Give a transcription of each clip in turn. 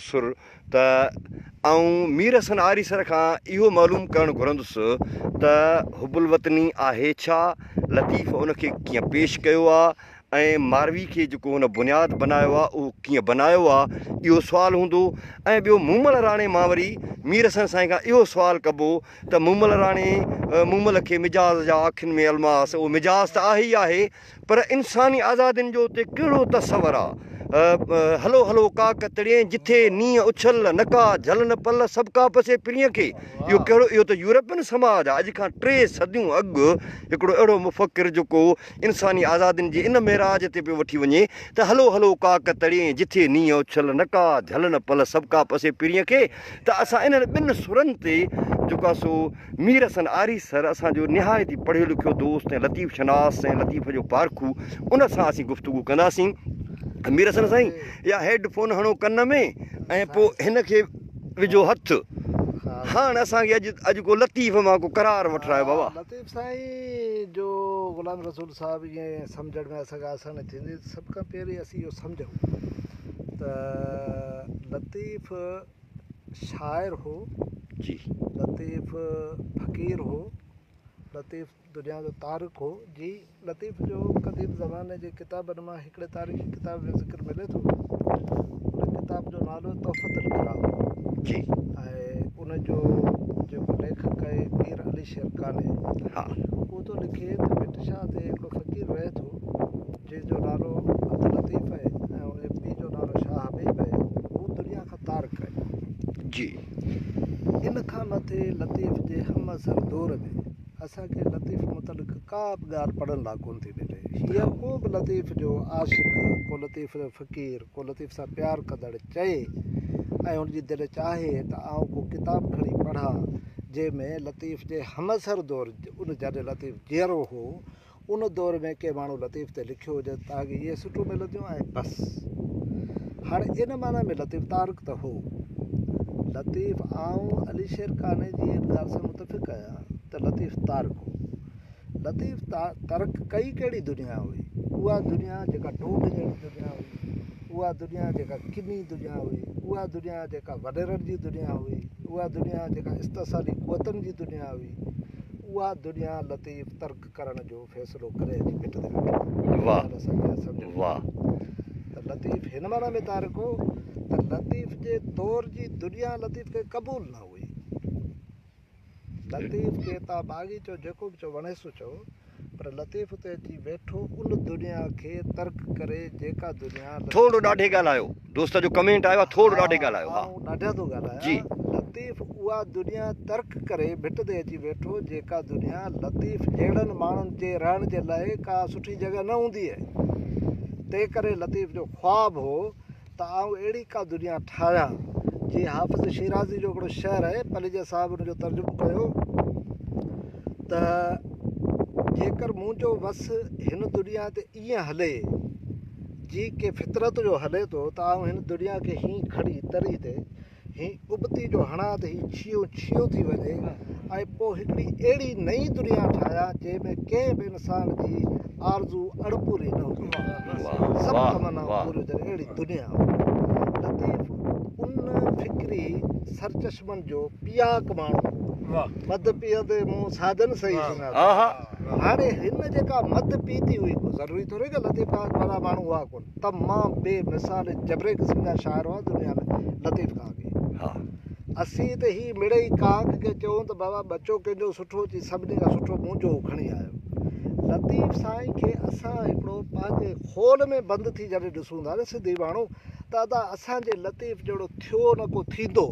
سر ته آئون مير حسن آريسر کان اهو معلوم ڪرڻ گهرندس ته حب الوطني آهي ڇا؟ لطيف ان کي ڪيئن پيش ڪيو آ ۽ ماروي کي جيڪو هن بنياد بنايو آ اهو ڪيئن بنايو آ؟ اهو سوال هوندو ۽ ٻيو مومل راڻي مان وري مير حسن سائين کان اهو سوال ڪبو ته مومل راڻي مومل کي مجاز جا اکين ۾ الماس اهو مجاز ته آهي ئي آهي پر انساني آزادين جو اتي ڪهڙو تصور آ؟ هلو هلو ڪاڪ تڙين، جٿي نينهن اڇل، نه ڪا جهل نه پل، سڀڪا پسي پرينء کي. اهو ڪهڙو، اهو ته يورپين سماج آ. اڄ کان ٽي صديون اڳ هڪڙو اهڙو مفڪر جيڪو انساني آزادين جي ان معراج تي پيو وٺي وڃي ته هلو هلو ڪاڪ تڙين، جٿي نينهن اڇل، نه ڪا جهل نه پل، سڀڪا پسي پرينء کي ته اسان انهن ٻن سرن تي جيڪو آ سو مير حسن آريسر اسان جو نهايت ئي پڙهيو لکيو دوست ۽ لطيف شناس ۽ لطيف جو پارکو ان سان اسين گفتگو ڪنداسين. مير حسن سائين اها هيڊ فون هڻو ڪن ۾ ۽ پوء هن کي وجهو هٿ. هاڻ اسان کي اڄ اڄ ڪو لطيف مان ڪو قرار وٺرايو بابا. لطيف سائين جو غلام رسول صاحب ائين سمجهڻ ۾ اسان کي آساني ٿيندي سڀ کان پهرين اسين اهو سمجهون ته لطيف شاعر هو، جي. لطيف فقير هو، لطيف دنيا جو تارڪ هو، جي. لطيف جو قديم زماني جي ڪتابن مان هڪڙي تاريخي ڪتاب ۾ ذڪر ملي ٿو. ان ڪتاب جو نالو تحفة الڪرام جي. ۽ ان جو جيڪو ليکڪ آهي مير علي شير قانع ها. اهو ٿو لکي ته ڀٽ شاهه تي هڪڙو فقير رهي ٿو. جنهن جو نالو عبداللطيف آهي ۽ ان جي پيء جو نالو شاهه حبيب آهي، هو دنيا کان تارڪ آهي. جي. ان کان مٿي لطيف جي همعصر دور ۾ اسان کي لطيف متعلق ڪا به ڳالهه پڙهڻ لاء ڪونه ٿي ملي. هينئر ڪو به لطيف جو عاشق، ڪو لطيف جو فقير، ڪو لطيف سان پيار ڪندڙ چئي ۽ ان جي دل چاهي ته آئون ڪو ڪتاب کڻي پڙهان جنهن ۾ لطيف جي همعصر دور ان جڏهن لطيف جيئرو هو ان دور ۾ ڪنهن ماڻهو لطيف تي لکيو هجي ته توهان کي اهي سٽون ملنديون ۽ بس. هاڻي ان معنيٰ ۾ لطيف تارڪ ته هو. لطيف آئون علي شير قانع جي ان ڳالهه سان متفق آهيان ته لطيف تارڪ هو. لطيف ترڪ ڪئي ڪهڙي دنيا هئي؟ اها دنيا جيڪا ڍونڍ جهڙي دنيا هئي، اها دنيا جيڪا ڪني دنيا هئي، اها دنيا جيڪا وڏيرن جي دنيا هئي، اها دنيا جيڪا استحصالي قوتن جي دنيا هئي، اها دنيا لطيف ترڪ ڪرڻ جو فيصلو ڪري اچي ڀٽ تي ويٺو. واھ ڳالهه اسان کي اها سمجهڻي واھ. ته لطيف هن معنيٰ ۾ تارڪ هو ته لطيف جي دور جي دنيا لطيف کي قبول نه هئي. لطيف کي تان باغي چئو جيڪو به چئو وڻيس سو چئو پر لطيف اتي اچي ويٺو ان دنيا کي ترڪ ڪري جيڪا دنيا لطيف ٿورڙو ڏاڍي ڳالهايو. دوست جو ڪمينٽ آيو آ ٿورڙو ڏاڍي ڳالهايو ها. آئون ڏاڍيان ٿو ڳالهايان. جي. لطيف اها دنيا ترڪ ڪري ڀٽ تي اچي ويٺو جيڪا دنيا لطيف جهڙن ماڻهن جي رهڻ جي لاء ڪا سٺي جڳهه نه هوندي آهي. تنهن ڪري لطيف جو خواب هو ته آئون اهڙي ڪا دنيا ٺاهيان جيئن حافظ شيرازي جو هڪڙو شعر آهي پليجي صاحب ان جو ترجمو ڪيو ته جيڪر منهنجو وس هن دنيا تي ائين هلي جي ڪي فطرت جو هلي ٿو ته آئون هن دنيا کي هين کڻي تري تي هين ابتي جو هڻان ته هي ڇيهون ڇيهون ٿي وڃي ۽ پوء هڪڙي اهڙي نئين دنيا ٺاهيان جنهن ۾ ڪنهن به انسان جي آرزو اڻپوري نه هجي سڀ تمنائون پوريون هجن اهڙي دنيا. لطيف ان فڪري سرچشمن جو پياڪ ماڻهو هو. مڌ پيئندي مون ساڌن صحيح سڃاتو. هاڻي هن جيڪا مڌ پيتي هئي ڪو ضروري ٿوري ته لطيف کان وڏا ماڻهو هئا ڪونه تمام بي مثال جبري قسم جا شاعر هئا دنيا ۾ لطيف کان اڳي اسين ته هي مڙئي ڪانگ کي چئون ته بابا ٻچو ڪنهن جو سٺو چي سڀني کان سٺو منهنجو هو کڻي آيو لطيف سائين کي اسان هڪڙو پنهنجي خول ۾ بند ٿي جڏهن ڏسون ٿا نه سنڌي ماڻهو ته ادا اسان جي لطيف جهڙو ٿيو نه ڪو ٿيندو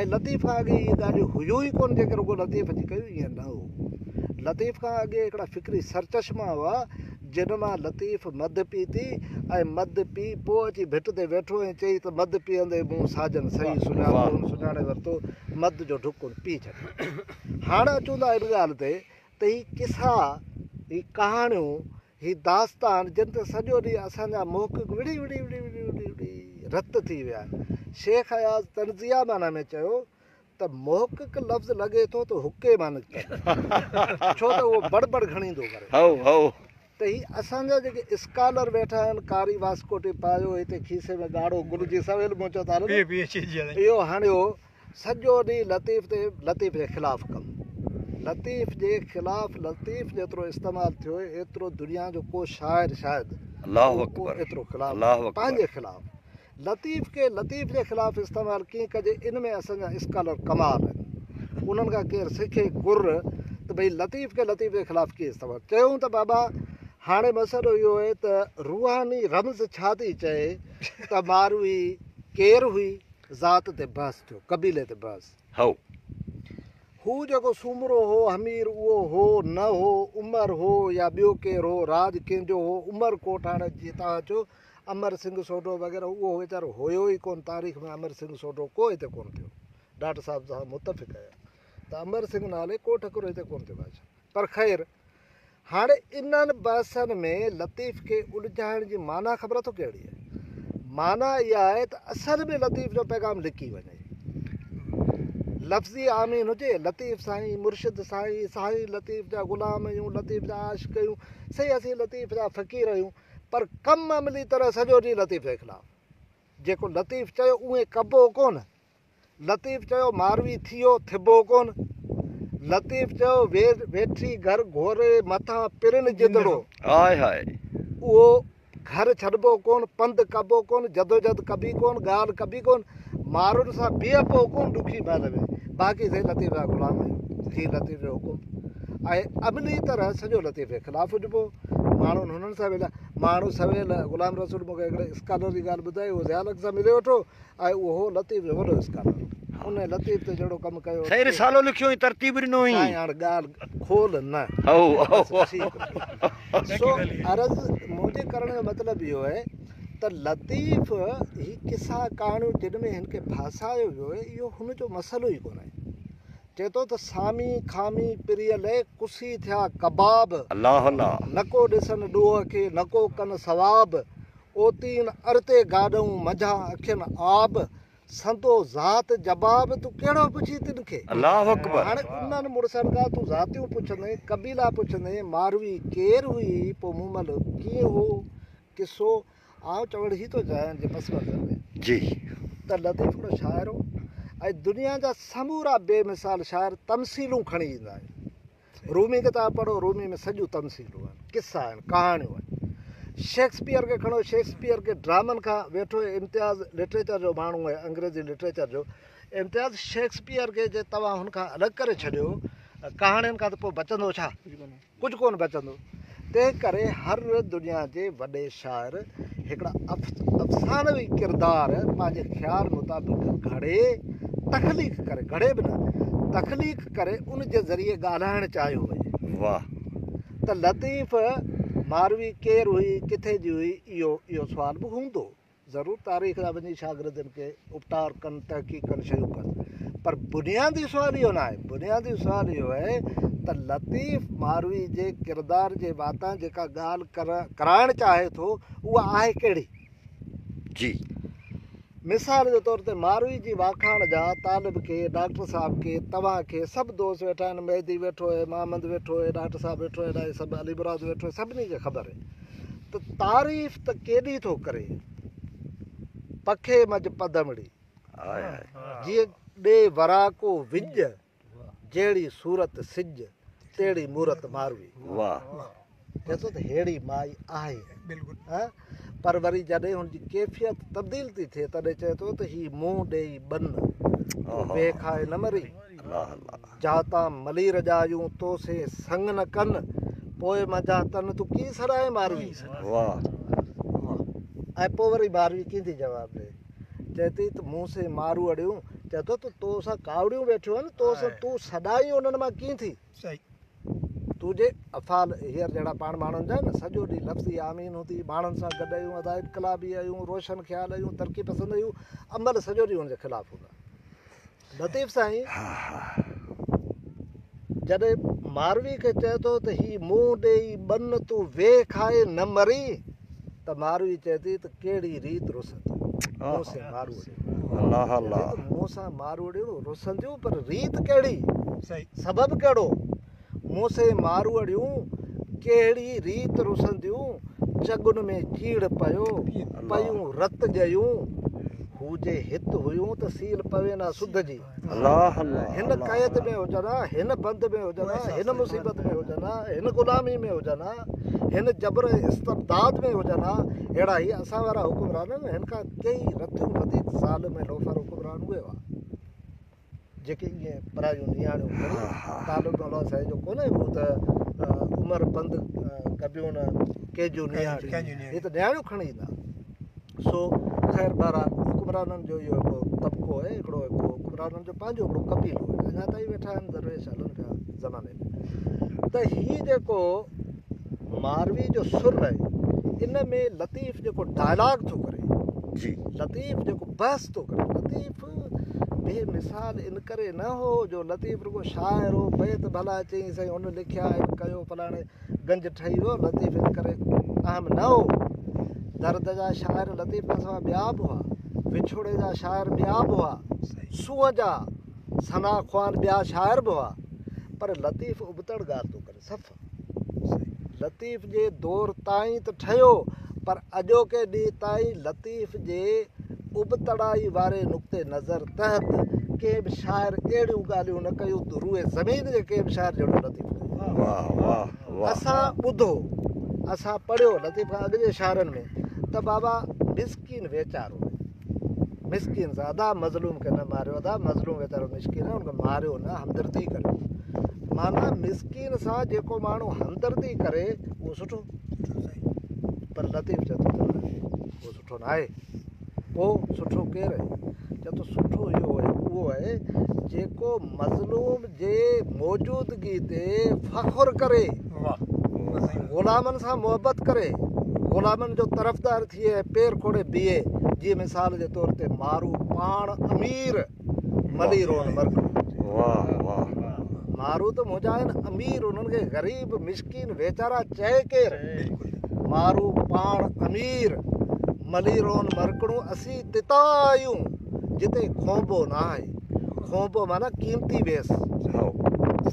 ۽ لطيف کان اڳي اهي ڳالهيون هيون ئي ڪونه جيڪي رڳو لطيف جي ڪيون ائين نه هو لطيف کان اڳي هڪڙا فڪري سرچشما هئا جن مان لطيف مڌ پيتي ۽ مڌ پي پوء اچي ڀٽ تي ويٺو ۽ چئي ته مڌ پيئندي مون ساجن صحيح سڃاتو هن سڃاڻي ورتو مڌ جو ڍڪ هن پي ڇڏيو. هاڻ اچون ٿا ان ڳالهه تي ته هي قصا، هي ڪهاڻيون، هي داستان جن تي سڄو ڏينهن اسان جا محقق وڙهي وڙهي وڙهي وڙهي وڙهي وڙهي رت ٿي ويا آهن. شيخ اياز طنزيه معنيٰ ۾ چيو ته محقق لفظ لڳي ٿو ته حقي مان نڪتل آهي، ڇو ته اهو بڙ بڙ گهڻي ٿو ڪري. هائو هائو. ته هي اسان جا جيڪي اسڪالر ويٺا آهن ڪاري واسڪوٽي پايو هتي کيسي ۾ ڳاڙهو گل جي سويل مون چيو ته هل نه اهو هڻيو سڄو ڏينهن لطيف تي لطيف جي خلاف ڪم لطيف جي خلاف لطيف جيترو استعمال ٿيو ايترو دنيا جو ڪو شاعر شايد الله اڪبر ايترو خلاف الله اڪبر پنهنجي خلاف لطيف کي لطيف جي خلاف استعمال ڪيئن ڪجي ان ۾ اسان جا اسڪالر ڪمال آهن انهن کان ڪير سکي گر ته ڀئي لطيف کي لطيف جي خلاف ڪيئن استعمال چيون ته بابا هاڻي مسئلو اهو آهي ته روحاني رمز ڇا ٿي چئي ته ماروي ڪير هئي ذات تي بحث ٿيو قبيلي تي بحث هو. هو جيڪو سومرو هو همير اهو هو نه هو عمر هو يا ٻيو ڪير هو راڄ ڪنهن جو هو عمر ڪوٽ هاڻي جيئن توهان چيو امر سنگهه سوڍو وغيره اهو ويچارو هيو ئي ڪونه تاريخ ۾ امر سنگهه سوڍو ڪو هتي ڪونه ٿيو ڊاڪٽر صاحب سان متفق آهيان ته امر سنگهه نالي ڪو ٺڪر هتي ڪونه ٿيو بادشاهه پر خير هاڻي انهن بحثن ۾ لطيف کي الجهائڻ جي معنيٰ خبر اٿو ڪهڙي آهي معنيٰ اها آهي ته اصل ۾ لطيف جو پيغام لڪي وڃي لفظي آمين هجي لطيف سائين مرشد سائين سائين لطيف جا غلام آهيون لطيف جا عاشق آهيون سائين اسين لطيف جا فقير آهيون پر ڪم عملي طرح سڄو ڏينهن لطيف جي خلاف. جيڪو لطيف چيو اونهين ڪبو ڪونه. لطيف چيو ماروي ٿيو ٿبو ڪونه. لطيف چيو ويٺي گهر گهوري مٿان پرين جندڙو. High high. اهو گهر ڇڏبو ڪونه، پنڌ ڪبو ڪونه، جدوجھد ڪبي ڪونه، ڳالهه ڪبي ڪونه، مارن سان بيهبو ڪونه ڏکي مهل ۾. باقي سائين لطيف جا غلام آهيون. ٿي لطيف جو حڪم ۽ عملي طرح سڄو لطيف جي خلاف هجبو. ماڻهن هنن سان مليا ماڻهو سويل غلام رسول مون کي هڪڙي اسڪالر جي ڳالهه ٻڌائي اهو ضياء الحق سان ملي ويٺو ۽ اهو هو لطيف جو وڏو اسڪالر ان لطيف تي جهڙو ڪم ڪيو سائين رسالو لکيو ۽ ترتيب ڏنو هئين. سائين هاڻ ڳالهه کول نه هائو بس ٺيڪ سو عرض منهنجي ڪرڻ جو مطلب اهو آهي ته لطيف هي قصا ڪهاڻيون جن ۾ هن کي ڦاسايو ويو آهي اهو هن جو مسئلو ئي ڪونهي چئي ٿو ته سامي کامي پريء لئه ڪسي ٿيا ڪباب. الله الله. نڪو ڏسن ڏوهه کي نڪو ڪن ثواب. اوتين ارتي گاڏئون منجهان اکين آب. سندو ذات جباب تون ڪهڙو پڇين تن کي. الله اڪبر. هاڻي انهن مڙسن کان تون ذاتيون پڇندين، قبيلا پڇندين، ماروي ڪير هئي، پوء مومل ڪيئن هو، قصو آئون چوڻ هي ٿو چاهيان جي پس منظر ۾. جي. ته لطيف هڪڙو شاعر هو ۽ دنيا جا سمورا بي مثال شاعر تمثيلون کڻي ايندا آهن. رومي ڪتاب پڙهو رومي ۾ سڄيون تمثيلون آهن، قصا آهن، ڪهاڻيون آهن. شيڪسپيئر کي کڻو شيڪسپيئر کي ڊرامن کان ويٺو امتياز لٽريچر جو ماڻهو آهي انگريزي لٽريچر جو امتياز شيڪسپيئر کي جي توهان هن کان الڳ ڪري ڇڏيو ڪهاڻين کان ته پوء بچندو ڇا؟ ڪجهه ڪونه بچندو. تنهن ڪري هر دنيا جي وڏي شاعر هڪڙا افسانوي ڪردار پنهنجي خيال مطابق گهڙي تخليق ڪري، گهڙي به نه، تخليق ڪري ان جي ذريعي ڳالهائڻ چاهيو وڃي. واهه. ته لطيف ماروي ڪير هئي، ڪٿي جي هئي، اهو اهو سوال به هوندو. ضرور تاريخ جا وڃي شاگردن کي اپٽار ڪن، تحقيق ڪن، شيون ڪن پر بنيادي سوال اهو ناهي، بنيادي سوال اهو آهي ته لطيف ماروي جي ڪردار جي واتان جيڪا ڳالهه ڪرائڻ چاهي ٿو اها آهي ڪهڙي؟ جي. مثال جي طور تي ماروي جي واکاڻ جا طالب کي، ڊاڪٽر صاحب کي، توهان کي، سڀ دوست ويٺا آهن، مهدي ويٺو آهي، محمد ويٺو آهي، ڊاڪٽر صاحب ويٺو آهي، سڀ علي مراد ويٺو آهي، سڀني کي خبر آهي. ته تعريف ته ڪيڏي ٿو ڪري، پکي منجهه پدمڙي، جيئن ڏي وراڪو وڄ، جهڙي صورت سج، تهڙي مورت ماروي. چئي ٿو ته ههڙي مائي آهي. پر وري جڏهن هن جي ڪيفيت تبديل ٿي ٿئي، تڏهن چئي ٿو ته هي منهن ڏيئي ٻن، تون ويهه کائي نه مرين. جا تان ملير ڄايون، تو سين سڱ نه ڪن، پوء منجهان تن تون ڪيئن سڏائين ماروي. واهه. ۽ پوء وري ماروي ڪيئن ٿي جواب ڏئي؟ چئي ٿي ته مون سين ماروئڙيون، چئي ٿو ته تو سان ڪاوڙيون ويٺيون آهن، تو سان تون سڏائين انهن مان ڪيئن ٿي؟ تون جي افعال هينئر جهڙا پاڻ ماڻهن جا آهن نه، سڄو ڏينهن لفظي آمين هوندي، ماڻهن سان گڏ آهيون، ادا انقلابي آهيون، روشن خيال آهيون، ترقي پسند آهيون، عمل سڄو ڏينهن ان جي خلاف هوندا. لطيف سائين جڏهن ماروي کي چئي ٿو ته هي منهن ڏيئي ٻن تون ويهه کائي نه مرين ته ماروي چئي ٿي ته ڪهڙي ريت رسنديون مون سين ماروئڙيون. الله الله. مون سان ماروئڙيون رسنديون پر ريت ڪهڙي سبب ڪهڙو مون سين ماروئڙيون ڪهڙي ريت رسنديون، چڳن ۾ چيڙهه پيو، پيون رت ڄيون، هو جي هت هيون ته سيل پوين ها سڌ جي. هن قيد ۾ هجن ها، هن بند ۾ هجن ها، هن مصيبت ۾ هجن ها، هن غلامي ۾ هجن ها، هن جبر ۽ استبداد ۾ هجن ها، اهڙا هي اسان وارا حڪمران نه، هن کان ڪيئي رتيون وڌيڪ ظالم ۽ لوفر حڪمران اهي هئا. جيڪي ائين پرايون نياڻيون کڻي طالب مولا سائين جو ڪونهي هو ته عمر بند ڪبيون نه ڪنهن جون نياڻيون هي ته نياڻيون کڻي ايندا سو خير بهرحال حڪمرانن جو اهو هڪڙو طبقو آهي هڪڙو هڪ حڪمرانن جو پنهنجو هڪڙو قبيلو آهي اڃا تائين ويٺا آهن درويش هلن پيا زماني ۾ ته هي جيڪو ماروي جو سر آهي ان ۾ لطيف جيڪو ڊائلاگ ٿو ڪري جي لطيف جيڪو بحث ٿو ڪري لطيف بي مثال ان ڪري نه هو جو لطيف رڳو شاعر هو بيت ڀلا چئين سائين هن لکيا هن ڪيو فلاڻي گنج ٺهي ويو لطيف ان ڪري اهم نه هو درد جا شاعر لطيف کان سواء ٻيا به هئا وڇوڙي جا شاعر ٻيا به هئا سونهن جا ثنا خوان ٻيا شاعر به هئا پر لطيف ابتڙ ڳالهه ٿو ڪري صفا لطيف جي دور تائين ته ٺهيو پر اڄوڪي ڏينهن تائين لطيف جي ابتڙائي واري نقطي نظر تحت ڪنهن به شاعر اهڙيون ڳالهيون نه ڪيون ته روء زمين جي ڪنهن به شاعر جهڙو لطيف ڪيو. اسان ٻڌو، اسان پڙهيو لطيف کان اڳ جي شاعرن ۾ ته بابا مسڪين ويچارو آهي. مسڪين سان ادا مظلوم کي نه ماريو ادا مظلوم ويچارو مسڪين آهي ان کي ماريو نه همدردي ڪريو معنيٰ مسڪين سان جيڪو ماڻهو همدردي ڪري اهو سٺو پر لطيف چئي ٿو ته نه اهو سٺو نه آهي پوء سٺو ڪير آهي چئي ٿو سٺو اهو آهي اهو آهي جيڪو مظلوم جي موجودگي تي فخر ڪري غلامن سان محبت ڪري غلامن جو طرفدار ٿئي ۽ پير کوڙي بيهي جيئن مثال جي طور تي مارو پاڻ امير ملي رون مرڪ مارو ته منهنجا آهن امير انهن کي غريب مسڪين ويچارا چئي ڪير مارو پاڻ امير ملي رون مرڪڻو اسين تتا آهيون جتي کونبو نه آهي کونبو معنيٰ قيمتي ويس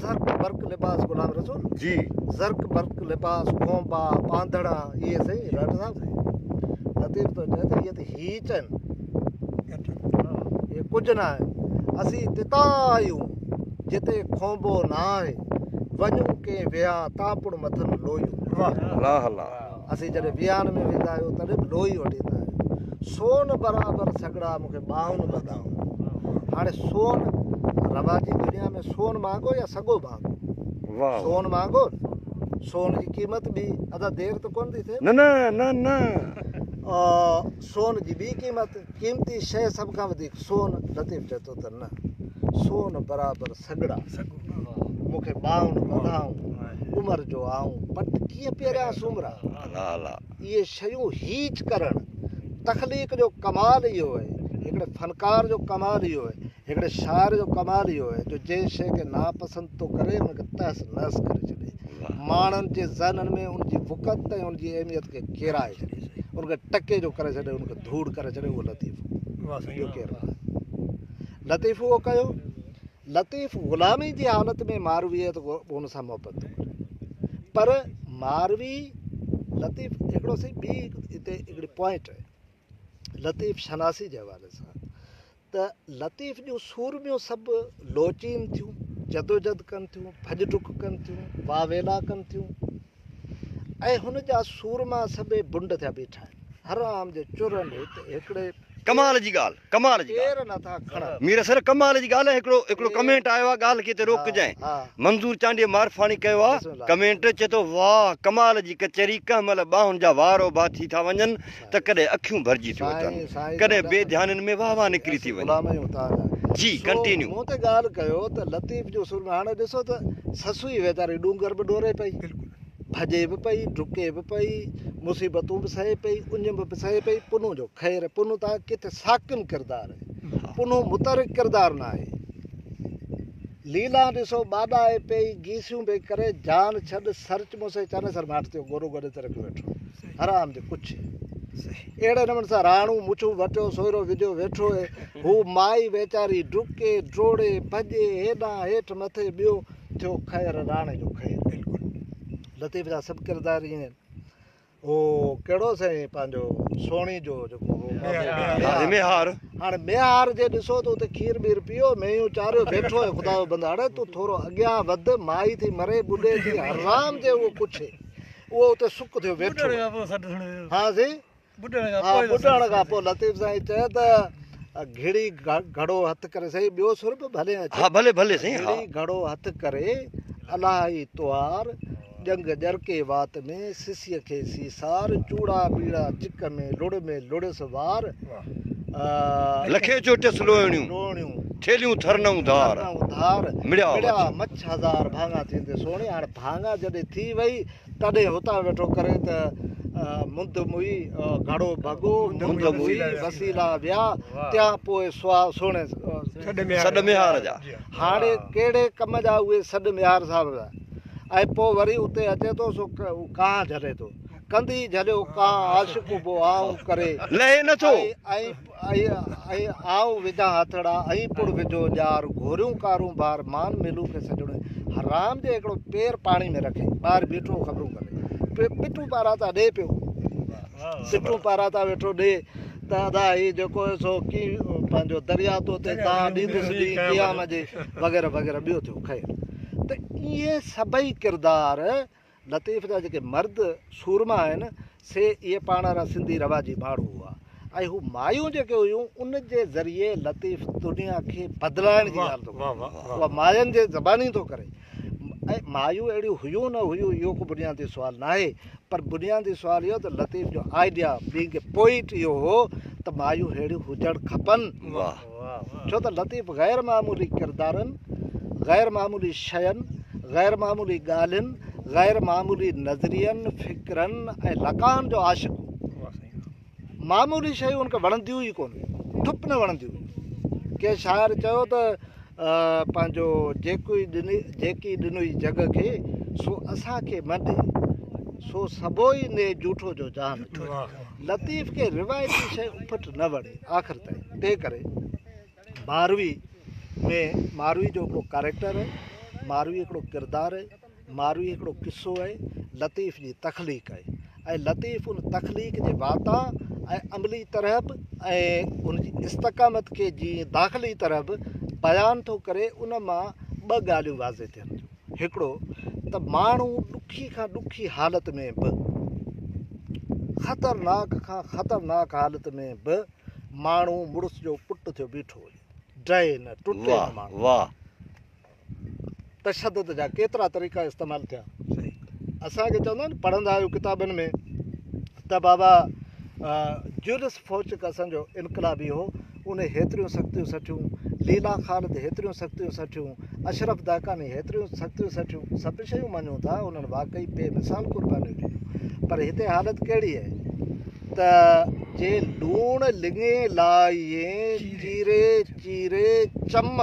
زرق برق لباس غلام رسول جي زرق برق لباس کونبا پانڌڙا اهي سائين ڊاڪٽر صاحب لطيف ٿو چئي ته اهي ته هيچ آهن اهي ڪجهه نه آهن اسين تتا آهيون جتي کونبو نه آهي وڃون ڪنهن ويهان تان پڻ مٿن لويون الله الله اسين جڏهن ويهان ۾ ويندا آهيون تڏهن به لوئي وڍيندا آهيون. سون برابر سڳڙا مون کي ٻانهن ٻڌائون. هاڻي سون رواجي دنيا ۾ سون مهانگو يا سڳو مهانگو؟ سون مهانگو نه. سون جي قيمت ٻي. ادا دير ته ڪونه ٿي ٿئي؟ نه نه نه نه. سون جي ٻي قيمت، قيمتي شيء سڀ کان وڌيڪ سون. لطيف چئي ٿو ته نه سون برابر سڳڙا مون کي ٻانهن ٻڌائون، عمر جو آئون پٽ ڪيئن پيريان سومرا. اهي شيون هيچ ڪرڻ تخليق جو ڪمال اهو آهي، هڪڙي فنڪار جو ڪمال اهو آهي، هڪڙي شاعر جو ڪمال اهو آهي جو جنهن شيء کي ناپسند ٿو ڪري ان کي تهس نهس ڪري ڇڏي، ماڻهن جي ذهنن ۾ ان جي وقعت ۽ ان جي اهميت کي ڪيرائي ڇڏي، ان کي ٽڪي جو ڪري ڇڏي، ان کي ڌوڙ ڪري ڇڏي اهو لطيف ٻيو ڪير ناهي. لطيف اهو ڪيو. لطيف غلامي جي حالت ۾ مارويء ته هن سان محبت ٿو ڪري پر ماروي لطيف هڪڙو سائين ٻي هتي هڪڙي پوائنٽ آهي لطيف شناسي جي حوالي سان ته لطيف جون سورميون سڀ لوچين ٿيون جدوجھد ڪن ٿيون ڀڄ ڊڪ ڪن ٿيون واويلا ڪن ٿيون ۽ هن جا سورما سڀئي بنڊ ٿيا بيٺا آهن. حرام جي چرن هت هڪڙي ڪمال جي ڳالهه ڪمال جي پير نه ٿا کڻن. مير سر ڪمال جي ڳالهه هڪڙو هڪڙو ڪمينٽ آيو آ ڳالهه کي هتي روڪجانء منظور چانڊيي معرفاڻي ڪيو آ ڪمينٽ چئي ٿو واه ڪمال جي ڪچهري ڪنهن مهل ٻانهن جا وار اڀا ٿي ٿا وڃن ته ڪڏهن اکيون ڀرجي ٿيون اچن ڪڏهن بي ڌيانين ۾ واه واه نڪري ٿي وڃي جي ڪنٽينيو. مون تي ڳالهه ڪيو ته لطيف جو سر هاڻي ڏسو ته سسئي ويچاري ڏونگر به ڏوري پئي. ڀڄي به پئي، ڊڪي به پئي، مصيبتون به سهي پئي، اڃ به سهي پئي، پنهون جو خير، پنهون ته ڪٿي ساڪن ڪردار آهي، پنهون متحرڪ ڪردار نه آهي. ليلان ڏسو ٻاڏائي پئي، گيسيون پئي ڪري، جان ڇڏ، سرچ مون سين چنيسر ماٺ ٿيو، گورو گڏي تي رکيو ويٺو، حرام جي ڪڇي. اهڙي نموني سان راڻو مڇون وٽيو، سوئرو وجهيو ويٺو اهي. هو مائي ويچاري ڊڪي، ڊوڙي، ڀڄي، هيڏانهن هيٺ مٿي ٻيو ٿيو خير راڻي جو خير. لطيف جا سڀ ڪردار ائين آهن. هو ڪهڙو سائين پنهنجو سهڻي جو جيڪو هو ميهار. ميهار. هاڻي ميهار جي ڏسو ته اتي کير ٻير پيو مينهون چاريو ويٺو آهي خدا جو بندو اڙي تون ٿورو اڳيان وڌ مائي ٿي مري ٻڏي ٿي حرام جي اهو پڇي اهو اتي سڪ ٿيو ويٺو ها سائين ها ٻڏڻ کان پوء لطيف سائين چيو ته گهڙي گهڙو هٿ ڪري سائين ٻيو سر به ڀلي اچي ها ڀلي ڀلي سائين ها گهڙي گهڙو هٿ ڪري الاهي توار ڄنگ ڄرڪي وات ۾ سسيء کي سيسار چوڙا ٻيڙا چڪ ۾ لڙ ۾ لڙيس وار لکي چوٽيس لوئڻيون لوئڻيون ٿيلهيون ٿرنئون ڌار ٿرنئون ڌار مڙيا مڙيا مڇ هزار ڀاڱا ٿيندي سهڻي هاڻ ڀاڱا جڏهن ٿي وئي تڏهن هتان ويٺو ڪري ته مند موئي گهڙو ڀڳو، مند موئي وسيلا ويا، تيان پوء سوا سهڻي سڏ ميهار جا. هاڻي ڪهڙي ڪم جا اهي سڏ ميهار صاحب جا. ۽ پوء وري اتي اچي ٿو سو ڪانء جهلي ٿو. ڪنڌي جهليو ڪانء عاشق اڀو آئون ڪري. لهي نه ٿو. ۽ ۽ آئون وجهان هٿڙا ۽ پڙ وجهو ڄار گهوريون ڪارونڀار مان ملو کي سڄڻ حرام جي هڪڙو پير پاڻي ۾ رکي ٻاهر بيٺو خبرون ڪري پٽون پاراتا ڏي پيو پٽون پاراتا ويٺو ڏي ته ادا هي جيڪو هي سو ڪي پنهنجو دريا تو تي دانهن ڏيندس ڏينهن قيام جي وغيره وغيره ٻيو ٿيو خير ته اهي سڀئي ڪردار لطيف جا جيڪي مرد سورما آهن، سي اهي پاڻ وارا سنڌي رواجي ماڻهو هئا ۽ هو مايون جيڪي هيون، ان جي ذريعي لطيف دنيا کي بدلائڻ جي ڳالهه ٿو ڪري. اها ماين جي زباني ٿو ڪري ۽ مايون اهڙيون هيون نه هيون اهو ڪو بنيادي سوال ناهي، پر بنيادي سوال اهو ته لطيف جو آئيڊيا بينگ اي پوئٽ اهو هو ته مايون ههڙيون هجڻ کپن. ڇو ته لطيف غير معمولي ڪردارن، غير معمولي شين، غير معمولي ڳالهين، غير معمولي نظرين، فڪرن ۽ لقائن جو عاشق هو. معمولي شيون هن کي وڻنديون ئي ڪونه هيون، ٺپ نه وڻنديون هيون. ڪنهن شاعر چيو ته پنهنجو جيڪوئي ڏني جيڪي ڏنوئي جڳ کي، سو اسان کي مه ڏي، سو سڀوئي ني جوٺو جو جهان جو. لطيف کي روايتي شيء اڦٽ نه وڻي. آخر تائين تنهن ڪري ماروي ۾ ماروي جو هڪڙو ڪاريڪٽر آهي، ماروي هڪڙو ڪردار آهي، ماروي هڪڙو قصو آهي، لطيف جي تخليق آهي ۽ لطيف ان تخليق جي واتان ۽ عملي طرح به ۽ ان جي استقامت کي جي داخلي طرح به بيان ٿو ڪري ان مان ٻه ڳالهيون واضح ٿين ٿيون. هڪڙو ته ماڻهو ڏکي کان ڏکي حالت ۾ به، خطرناڪ کان خطرناڪ حالت ۾ به ماڻهو مڙس جو پٽ ٿيو بيٺو هجي، ڊهي نه، ٽٽي نه ماڻهو. تشدد جا ڪيترا طريقا استعمال ٿيا. اسان کي چوندا آهن پڙهندا آهيو ڪتابن ۾ ته بابا جولس فوچڪ اسان جو انقلابي هو، ان هيتريون سختيون سٺيون، ليلا خالد هيتريون سختيون سٺيون، اشرف دهقاني هيتريون سختيون سٺيون، سڀ شيون مڃون ٿا، انهن واقعي بي مثال قربانيون ڏنيون، پر هتي حالت ڪهڙي آهي ته جي لوڻ لڱي لائين چيري چيري چم،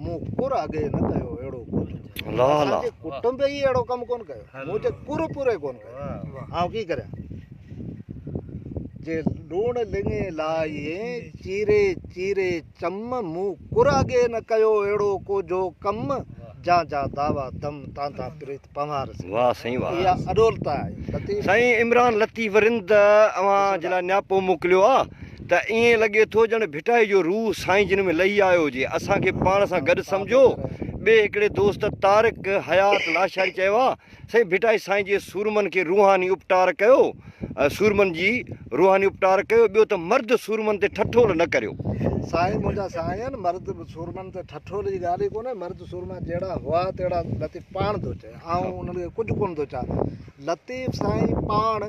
مون ڪر اڳي نه ڪيو اهڙو ڪو جو. اسان جي ڪٽنب ئي اهڙو ڪم ڪونه ڪيو، مون جي ڪر پوري ڪونه ڪيو، آئون ڪي ڪريان؟ جي لوڻ لڱي لائين، چيري چيري چم، مون ڪر اڳي نه ڪيو اهڙو ڪوجهو ڪم، جان جان دعويٰ دم، تان تان پريت پنهوار سين. واه سائين واه. اها اڏولتا آهي لطيف. سائين عمران لطيف رند اوهان جي لاء نياپو موڪليو آ ته ائين لڳي ٿو ڄڻ ڀٽائي جو روح سائين جن ۾ لهي آيو هجي اسان کي پاڻ سان گڏ سمجهو ٻئي هڪڙي دوست طارق حيات لاشاري چيو آ سائين ڀٽائي سائين جي سورمن کي روحاني اپٽار ڪيو سورمن جي روحاني اپٽار ڪيو ٻيو ته مرد سورمن تي ٺٺول نه ڪريو. سائين منهنجا سائين مرد سورمن تي ٺٺول جي ڳالهه ئي ڪونهي مرد سورما جهڙا هئا تهڙا لطيف پاڻ ٿو چئي آئون انهن کي ڪجهه ڪونه ٿو چوان لطيف سائين پاڻ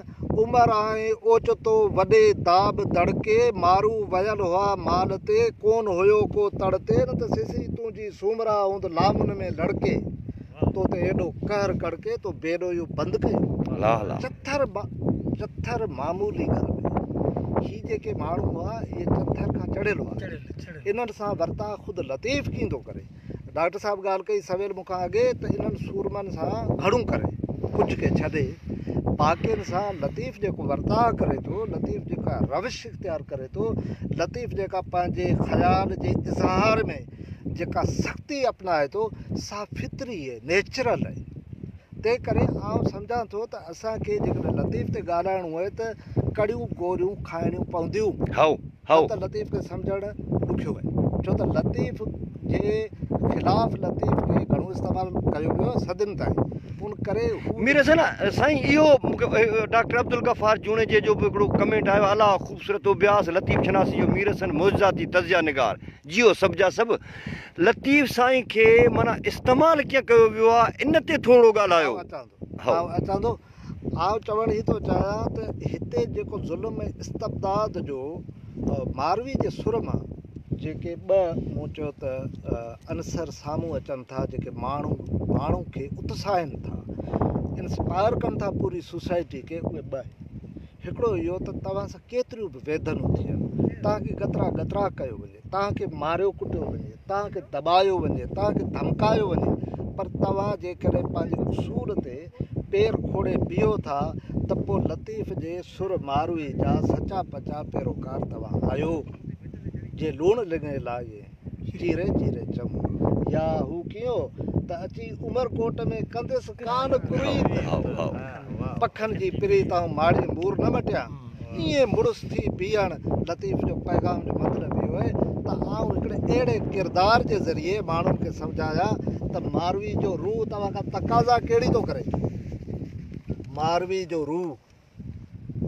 عمر آئين اوچتو وڏي داٻ دڙڪي مارو ويل هئا مال تي ڪون هيو ڪو تڙ تي نه ته سسئي تنهنجي سومرا هوند لامن ۾ لڙڪي. تو تي ايڏو قهر ڪڙڪي تو بي ڏوهيون بند ڪيون. چٿر چٿر معمولي ڳالهه هئي. هي جيڪي ماڻهو هئا اهي چٿر کان چڙهيل هئا. انهن سان ورتاء خود لطيف ڪيئن ٿو ڪري. ڊاڪٽر صاحب ڳالهه ڪئي سويل مون کان اڳي ته انهن سورمن سان گهڻو ڪري ڪجهه کي ڇڏي باقين سان لطيف جيڪو ورتاء ڪري ٿو، لطيف جيڪا روش اختيار ڪري ٿو، لطيف جيڪا پنهنجي خيال جي اظهار ۾ جيڪا سختي اپنائي ٿو سا فطري اهي، نيچرل اهي. تنهن ڪري آئون سمجهان ٿو ته اسان کي جيڪڏهن لطيف تي ڳالهائڻو آهي ته ڪڙيون گوريون کائڻيون پونديون. هائو نه ته لطيف کي سمجهڻ ڏکيو آهي. ڇو ته لطيف جي خلاف لطيف کي گهڻو استعمال ڪيو ويو آهي صدين تائين. ان ڪري هو. مير حسن سائين اهو مون کي ڊاڪٽر عبدالغفار جوڻيجي جو به هڪڙو ڪمينٽ آيو آهي الله خوبصورت اڀياس لطيف شناسي جو مير حسن معجزاتي تجزيه نگار جيئو سڀ جا سڀ لطيف سائين کي معنيٰ استعمال ڪيئن ڪيو ويو آ ان تي ٿورڙو ڳالهايو. هائو اچان ٿو. آئون چوڻ هي ٿو چاهيان ته هتي جيڪو ظلم ۽ استبداد جو ماروي جي سر مان جيڪي ٻه مون چيو ته عنصر سامهون اچن ٿا جيڪي ماڻهو ماڻهو کي اتساهين ٿا انسپائر ڪن ٿا پوري سوسائٽي کي اهي ٻه آهن هڪڙو اهو ته توهان سان ڪيتريون به ويڌنون ٿين توهان کي ڳترا ڳترا ڪيو وڃي توهان کي ماريو ڪٽيو وڃي، توهان کي دٻايو وڃي، توهان کي ڌمڪايو وڃي، پر توهان جيڪڏهن پنهنجي اصول تي پير کوڙي بيهو ٿا ته پوء لطيف جي سر ماروي جا سچا پچا پيروڪار توهان آهيو. جي لوڻ لڱي لائين، چيري چيري چم. يا هو ڪيئن ته اچي عمرڪوٽ ۾ ڪندس ڪان ڪريت، پکن جي پريت آئون ماڙين مور نه مٽيان. ائين مڙس ٿي بيهڻ لطيف جو پيغام جو مطلب اهو آهي ته آئون هڪڙي اهڙي ڪردار جي ذريعي ماڻهن کي سمجهايان ته ماروي جو روح توهان کان تقاضا ڪهڙي ٿو ڪري. ماروي جو روح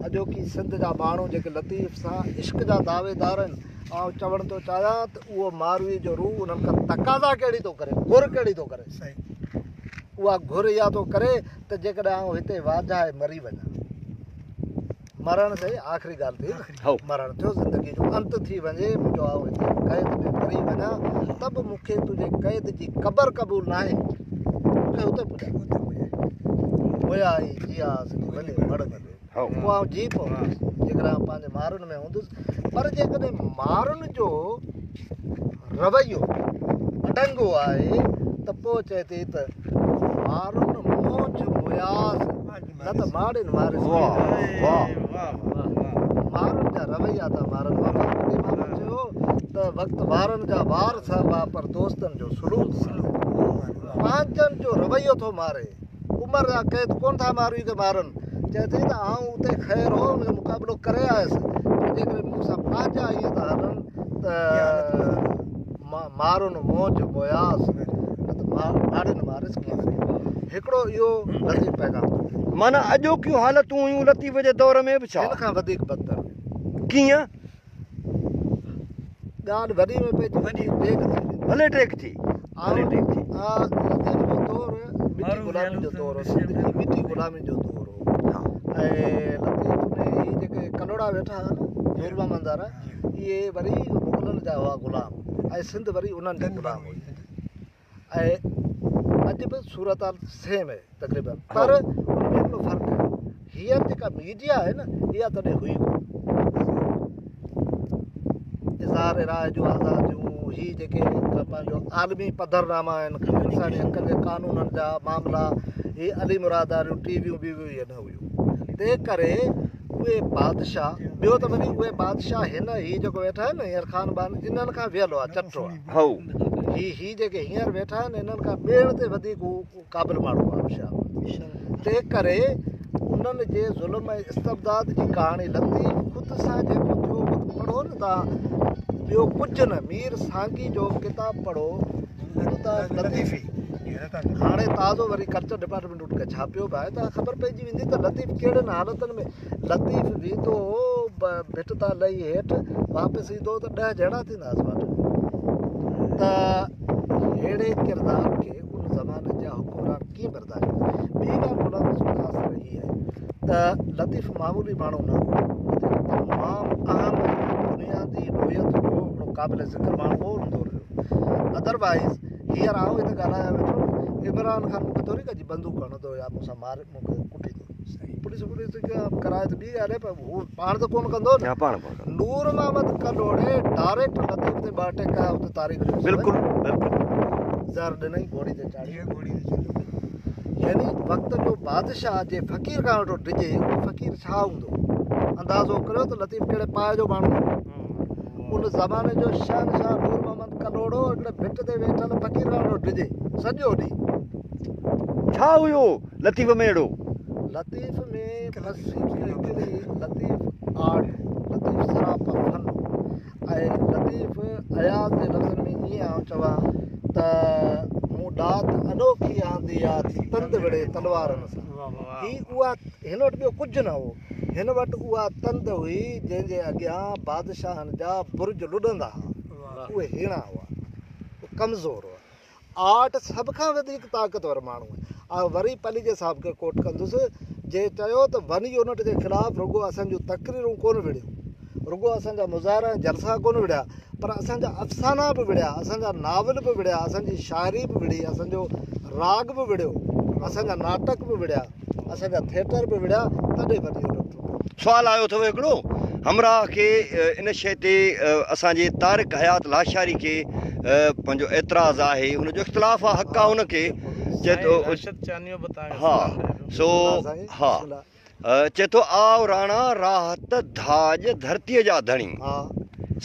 اڄوڪي سنڌ جا ماڻهو جيڪي لطيف سان عشق جا دعويدار آهن آئون چوڻ ٿو چاهيان ته اهو ماروي جو روح انهن کان تقاضا ڪهڙي ٿو ڪري، گهر ڪهڙي ٿو ڪري. اها گهر اها ٿو ڪري ته جيڪڏهن آئون هتي واجهائي مري وڃان. مرڻ سهي آخري ڳالهه ٿي نه مرڻ ٿيو زندگي جو انت ٿي وڃي منهنجو آئون هتي قيد ۾ مري وڃان ته به مون کي تنهنجي قيد جي قبر قبول ناهي مون کي اتي پڄاء مويا ئي جياس جي وڃي مڙ ۾ پوء آئون جي پوندس جيڪڏهن آئون پنهنجي مارن ۾ هوندس پر جيڪڏهن مارن جو رويو اڍنگو آهي ته پوء چئي ٿي ته مارن مونجهه مياس نه ته ماڙين ماري مارن جا رويا ٿا مارن وفا ٻڍي ماما چيو ته وقت وارن جا وار سهبا پر دوستن جو سلوڪ پنهنجن جو رويو ٿو ماري عمر جا قيد ڪونه ٿا ماروي کي مارن. چئي ٿي ته آئون اتي خير هو ان جو مقابلو ڪري آيس پر جيڪڏهن مون سان پنهنجا ائين ٿا هلن ته مارن مونجهه موياس نه ته ماڙين مارس ڪيئن هڪڙو اهو لطيف پيغام ٿو ڏئي. معنيٰ اڄوڪيون حالتون هيون لطيف جي دور ۾ به ڇا؟ هن کان وڌيڪ بدتر هيون. ڪيئن؟ ڳالهه وڏي ۾ پئجي وڃي ڊيگهه ٿي ويندي. ڀلي ڊيگهه ٿي. ڀلي ڊيگهه ٿي. لطيف جو دور مٺي غلامي جو دور هو. سنڌ جي مٺي غلامي جو دور هو. ۽ لطيف ۾ هي جيڪي ڪلهوڙا ويٺا هئا نه نور محمد وارا اهي وري مغلن جا هئا غلام ۽ سنڌ وري انهن جي غلام هئي. ۽ اڄ به صورتحال سيم آهي تقريبن پر ان ۾ هڪڙو فرق آهي هينئر جيڪا ميڊيا آهي نه اها تڏهن هئي ڪونه اظهار راء جون آزاديون هي جيڪي پنهنجو عالمي پڌرناما آهن انساني حقن جي قانونن جا معاملا هي علي مراد واريون ٽي ويون بي ويون اهي نه هيون تنهن ڪري اهي بادشاهه ٻيو ته وري اهي بادشاهه هن هي جيڪو ويٺا آهن نه هينئر خان بان انهن کان ويل هئا چٽو هئا هو. هي هي جيڪي هينئر ويٺا آهن انهن کان ٻيڻ تي وڌيڪ هو قابل ماڻهو هئا هوشيار هئا تنهن ڪري انهن جي ظلم ۽ استبداد جي ڪهاڻي لطيف خود سان جيڪو ٿيو اهو ته پڙهو نه توهان ٻيو ڪجهه نه مير سانگي جو ڪتاب پڙهو لطيفي هاڻي تازو وري ڪلچر ڊپارٽمينٽ ان کي ڇاپيو به آهي ته خبر پئجي ويندي ته لطيف ڪهڙين حالتن ۾ لطيف ويندو هو ڀٽ تان لهي هيٺ واپس ايندو هو ته ڏهه جهيڙا ٿيندا هئس واٽ ۾ ته ههڙي ڪردار کي ان زماني جا حڪمران ڪيئن برداشت ڪندا. ٻي ڳالهه غلام رسول خاص طرح هي آهي ته لطيف معمولي ماڻهو نه هو لطيف تمام اهم ۽ بنيادي نوعيت جو هڪڙو قابل ذڪر ماڻهو هو ان دور جو ادروائز هينئر آئون هتي ڳالهايان ويٺو نه عمران خان مون کي ٿوري ڪا جي بندوق هڻندو يا مون سان ماري مون کي ڪٽيندو پوليس پوليس ڪرائي ته ٻي ڳالهه آهي پر هو پاڻ ته ڪونه ڪندو نه پاڻ ڪونه ڪندو. نور محمد ڪلهوڙي ڊائريڪٽ لطيف تي ٻه اٽيڪ ڪيا اتي تاريخ جو حصو بلڪل بلڪل زهر ڏنائين گهوڙي تي چاڙهي يعني وقت جو بادشاهه جي فقير کان ويٺو ڊڄي اهو فقير ڇا هوندو اندازو ڪريو ته لطيف ڪهڙي پاء جو ماڻهو هو ان زماني جو شهنشاهه نور محمد ڪلهوڙو هڪڙي ڀٽ تي ويٺل فقير کان ويٺو ڊڄي سڄو ڏينهن ڇا هيو؟ لطيف ۾ اهڙو. لطيف ۾ بس هڪڙي لطيف آرٽ هو، لطيف سراپا فن هو ۽ لطيف اياز جي لفظن ۾ ائين آئون چوان ته مون ڏات انوکي آندي آ ٿي تند وڙهي تلوارن سان. هي اها هن وٽ ٻيو ڪجهه نه هو. هن وٽ اها تند هئي جنهن جي اڳيان بادشاهن جا برج لڏندا ها. اهي هيڻا هئا. ڪمزور هئا. آرٽ سڀ کان وڌيڪ طاقتور ماڻهو آهي. آء وري پليجي صاحب کي ڪوٽ ڪندس جنهن چيو ته ون يونٽ جي خلاف رڳو اسان جون تقريرون ڪونه وڙهيون، رڳو اسان جا مظاهرا ۽ جلسا ڪونه وڙهيا پر اسان جا افسانا به وڙهيا، اسان جا ناول به وڙهيا، اسان جي شاعري به وڙهي، اسان جو راڳ به وڙهيو، اسان جا ناٽڪ به وڙهيا، اسان جا ٿيٽر به وڙهيا تڏهن ون يونٽ ٽٽو. سوال آيو اٿو هڪڙو همراهه کي ان شيء تي اسان جي طارق حيات لاشاري کي پنهنجو اعتراض آهي ان جو اختلاف آهي حق آهي ان کي چئي ٿو ها سو ها چئي ٿو آء راڻا راحت ڌاڄ ڌرتيء جا ڌڻي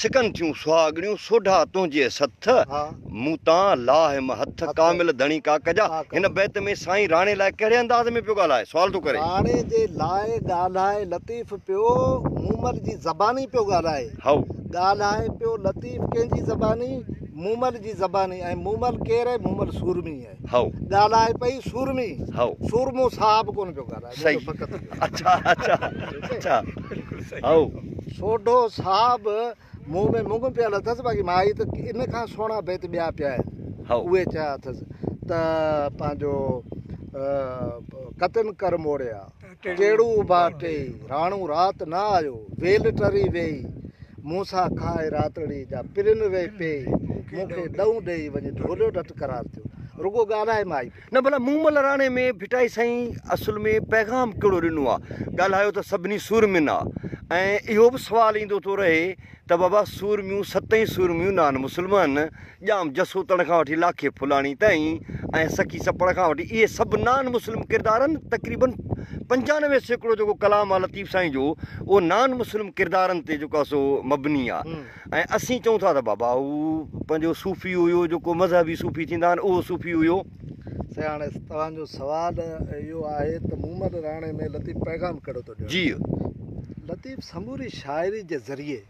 سڪن ٿيون سهاڳڻيون سوڍا تنهنجي سٿ مون تان لاهه م هٿ ڪامل ڌڻي ڪاڪ جا. هن بيت ۾ سائين راڻي لاء ڪهڙي انداز ۾ پيو ڳالهائي؟ سوال ٿو ڪري. راڻي جي لاء ڳالهائي لطيف پيو مومل جي زباني پيو ڳالهائي. هائو. ڳالهائي پيو لطيف ڪنهن جي زباني؟ مومل جي زباني ۽ مومل ڪير آهي؟ مومل سورمي آهي. هائو. ڳالهائي پئي سورمي. هائو. سورمو صاحب ڪونه پيو ڳالهائي. صحيح. فقط اهو. اڇا اڇا اڇا. هائو. سوڍو صاحب منهن ۾ مڱ پيل اٿس باقي مائي ته ان کان سهڻا بيت ٻيا پيا آهن اهي چيا اٿس ته پنهنجو ڪتن ڪر موڙيا ٽيڙو اڀا ٽيئي راڻو رات نه آيو ويل ٽري ويئي مون سان کائي راتڙي جا پرين ري پيئي مون کي ڏئون ڏيئي وڃي ڍوليو ڍٽ قرار ٿيو رڳو ڳالهائي مائي پئي. نه ڀلا مومل راڻي ۾ ڀٽائي سائين اصل ۾ پيغام ڪهڙو ڏنو آ؟ ڳالهايو ته سڀني سورمين آ ۽ اهو به سوال ايندو ٿو رهي ته بابا سورميون ستئي سورميون نان مسلمان، ڄام جسوتڻ کان وٺي لاکي ڦلاڻي تائين ۽ سخي سپڙ کان وٺي اهي سڀ نان مسلم ڪردار آهن تقريبن 95% جيڪو ڪلام آ لطيف سائين جو اهو نان مسلم ڪردارن تي جيڪو آ سو مبني آ. ۽ اسين چئون ٿا ته بابا هو پنهنجو صوفي هيو جيڪو مذهبي صوفي ٿيندا آهن اهو صوفي هيو. سائين هاڻي توهان جو سوال اهو آهي ته مومل راڻي ۾ لطيف پيغام ڪهڙو ٿو ڏيڻ جي. لطيف سموري شاعري جي ذريعي